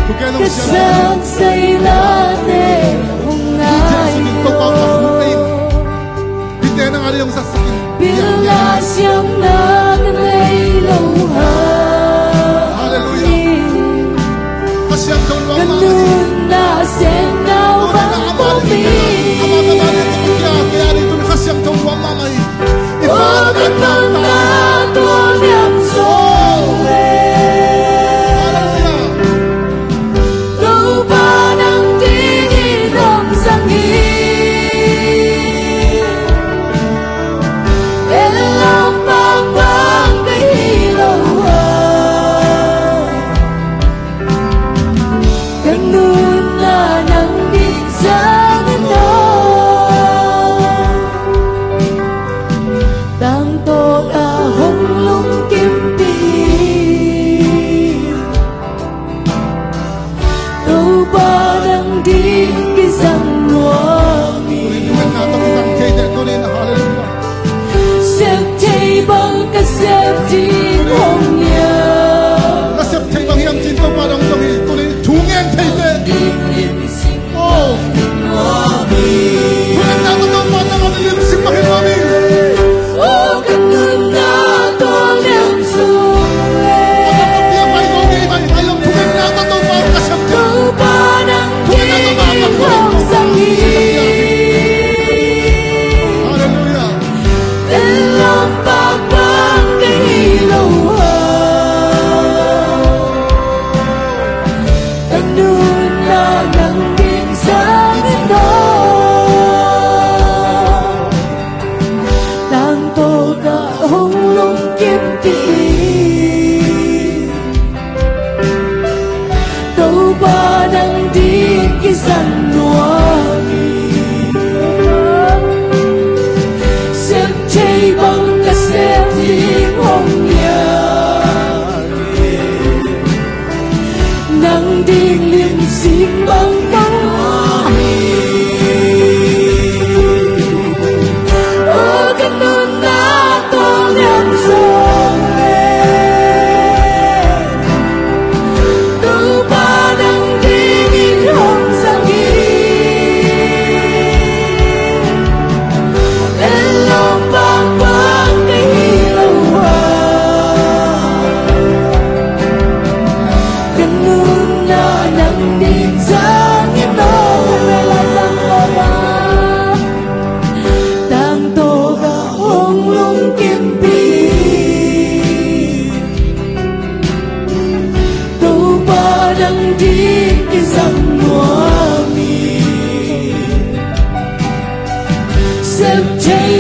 Thugen hong siam. Ka sak sai la teh hong ngai lo. Hihte nang a ding hong saksak in. Bil la siamna ka nei lo ha. Halleluiah. Ka siangtho nuam mahmah hi. Ka nunna seng nau bang pum hi. Amah ka bang hi, ka kia, kia ding tun Kha Siangtho nuam mahmah hi. I Pa ka nunna tualliam zong leh. Halleluiah. Topa nang dingin hong zang hi. Ken lawm pakpang ka hi lo a, ka nunna nang ding zang in aw. Tangtawk a hong lungkimpih, Topa nang ding kizang nuam hi. Septhei bang ka sep ding hong hiam? Na septhei bang hiam cih Topa nang dong hi. Tuni thu ngen theite. Oh. Thu ngen na ka Topa nang a limsim bang hi nuam hi. Oh, ka nunna tualliam zong leh. Topa nang dingin hong zang hi. Halleluiah. Ken lawm pakpang ka hi lo a, ka nunna nang ding zang in aw. Tangtawk a hong lungkimpih, Topa nang ding kizang nuam hi. Septhei bang ka sep ding hong hiam? Nang ding limsim bang ka nuam hi. Oh, ka nunna tualliam zong leh. Topa nang dingin hong zang hi. Ken lawm pakpang ka hi lo a, ka nunna nang ding zang in aw. Tangtawk a hong lungkimpih, Topa nang ding kizang nuam hi.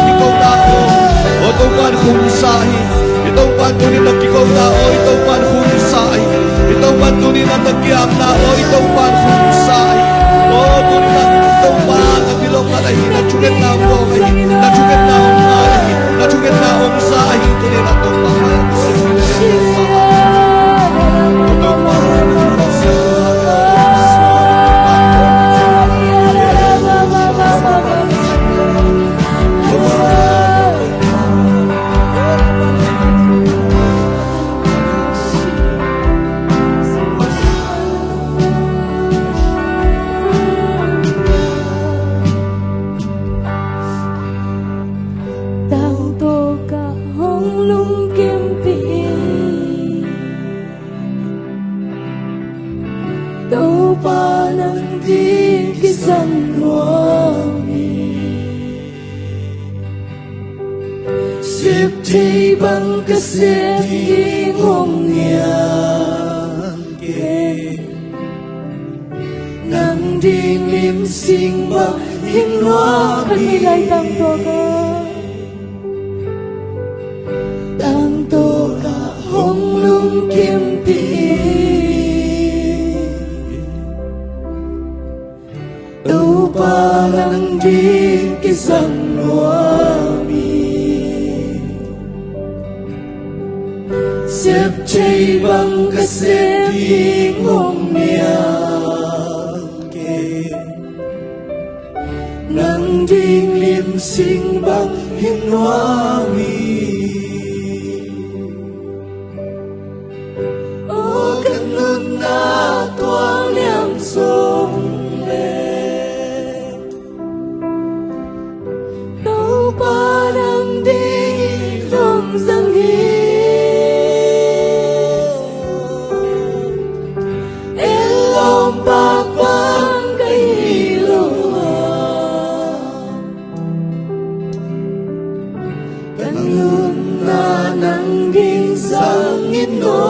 tawh kiko ta aw. Aw Topa in hong sa hi. I Topa in tuni tawh kiko ta aw. I Topa in hong sa hi. I Topa in tuni tawh kiam ta aw. I Topa in hong sa hi. Aw tuni tawh Topa na kilawm na hi. Na thungetna hong hi. Na thungetna hong hi. Na thungetna hong sa hi. Tuni tawh Topa. Tangtawkah hong lungkimpih in, Topa nang ding kizang nuam hi. Sep thei bang ka sep ding hong nial kei. Nang ding lim sing bang hing nuam hi. Kan mi lai tangtawkah, tangtawkah hong lungkimpih in, Topa nang ding kizang nuam hi. Sep thei bang ka sep ding hong nial Sing bang hi nuam hi. O ka nunna tuang liang sung le, Topa nang ding zong zang hi. Ellawm pakpang ka hi lo a, ka nunna nang ding zang hi nuam.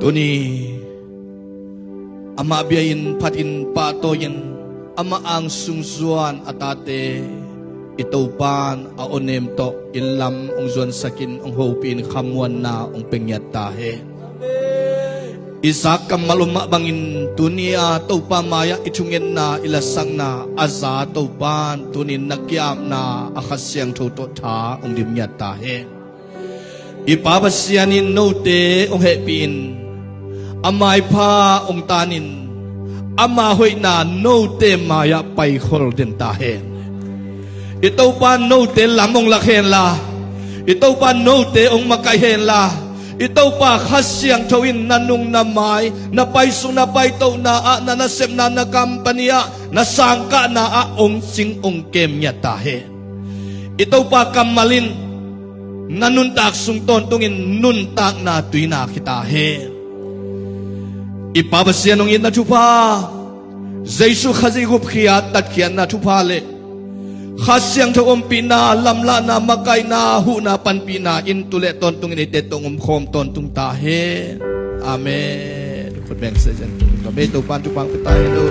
Tuni amah bia-in phatin pahtawi-in amah angsung zuan a tate i Topan a awnem tawh inn lam hong zuansakin hong hopih in khamuanna hong pia ngiat ta hen. I zak kammal om mah bangin tuni-a Topa mai-ah i thungetna i lasakna a za Topan tunin na ki-apna a Kha Siangtho tawh tha hong dim ngiat ta hen. I Pa Pasian in note hong hehpih in, a maipha hong tanin, ama hoihna note mai-ah paikhol den ta hen. I Topa note lam hong lak henla, i Topa note hong makaih henla, i Topa Kha Siangtho in na nung na mai, na paisuk na paitohna ah, na nasepna na company ah, na sangkahna ah hong cing hong kem ngiat ta hen. I Topa kammal in na nuntak sung tawntungin nuntakna tuinak hi ta hen. I Pa Pasian hong itna thupha, Jesu Khazih gupkhiat tatkhiatna thupha le Kha Siangtho ompihna, lamlahna, makaihna, huhna, panpihna in tu le tawntungin eite tawh omkhawm tawntung ta hen. Amen. Khut beng sesen tung. Ka mei Topan thupha hong pia ta hen lo.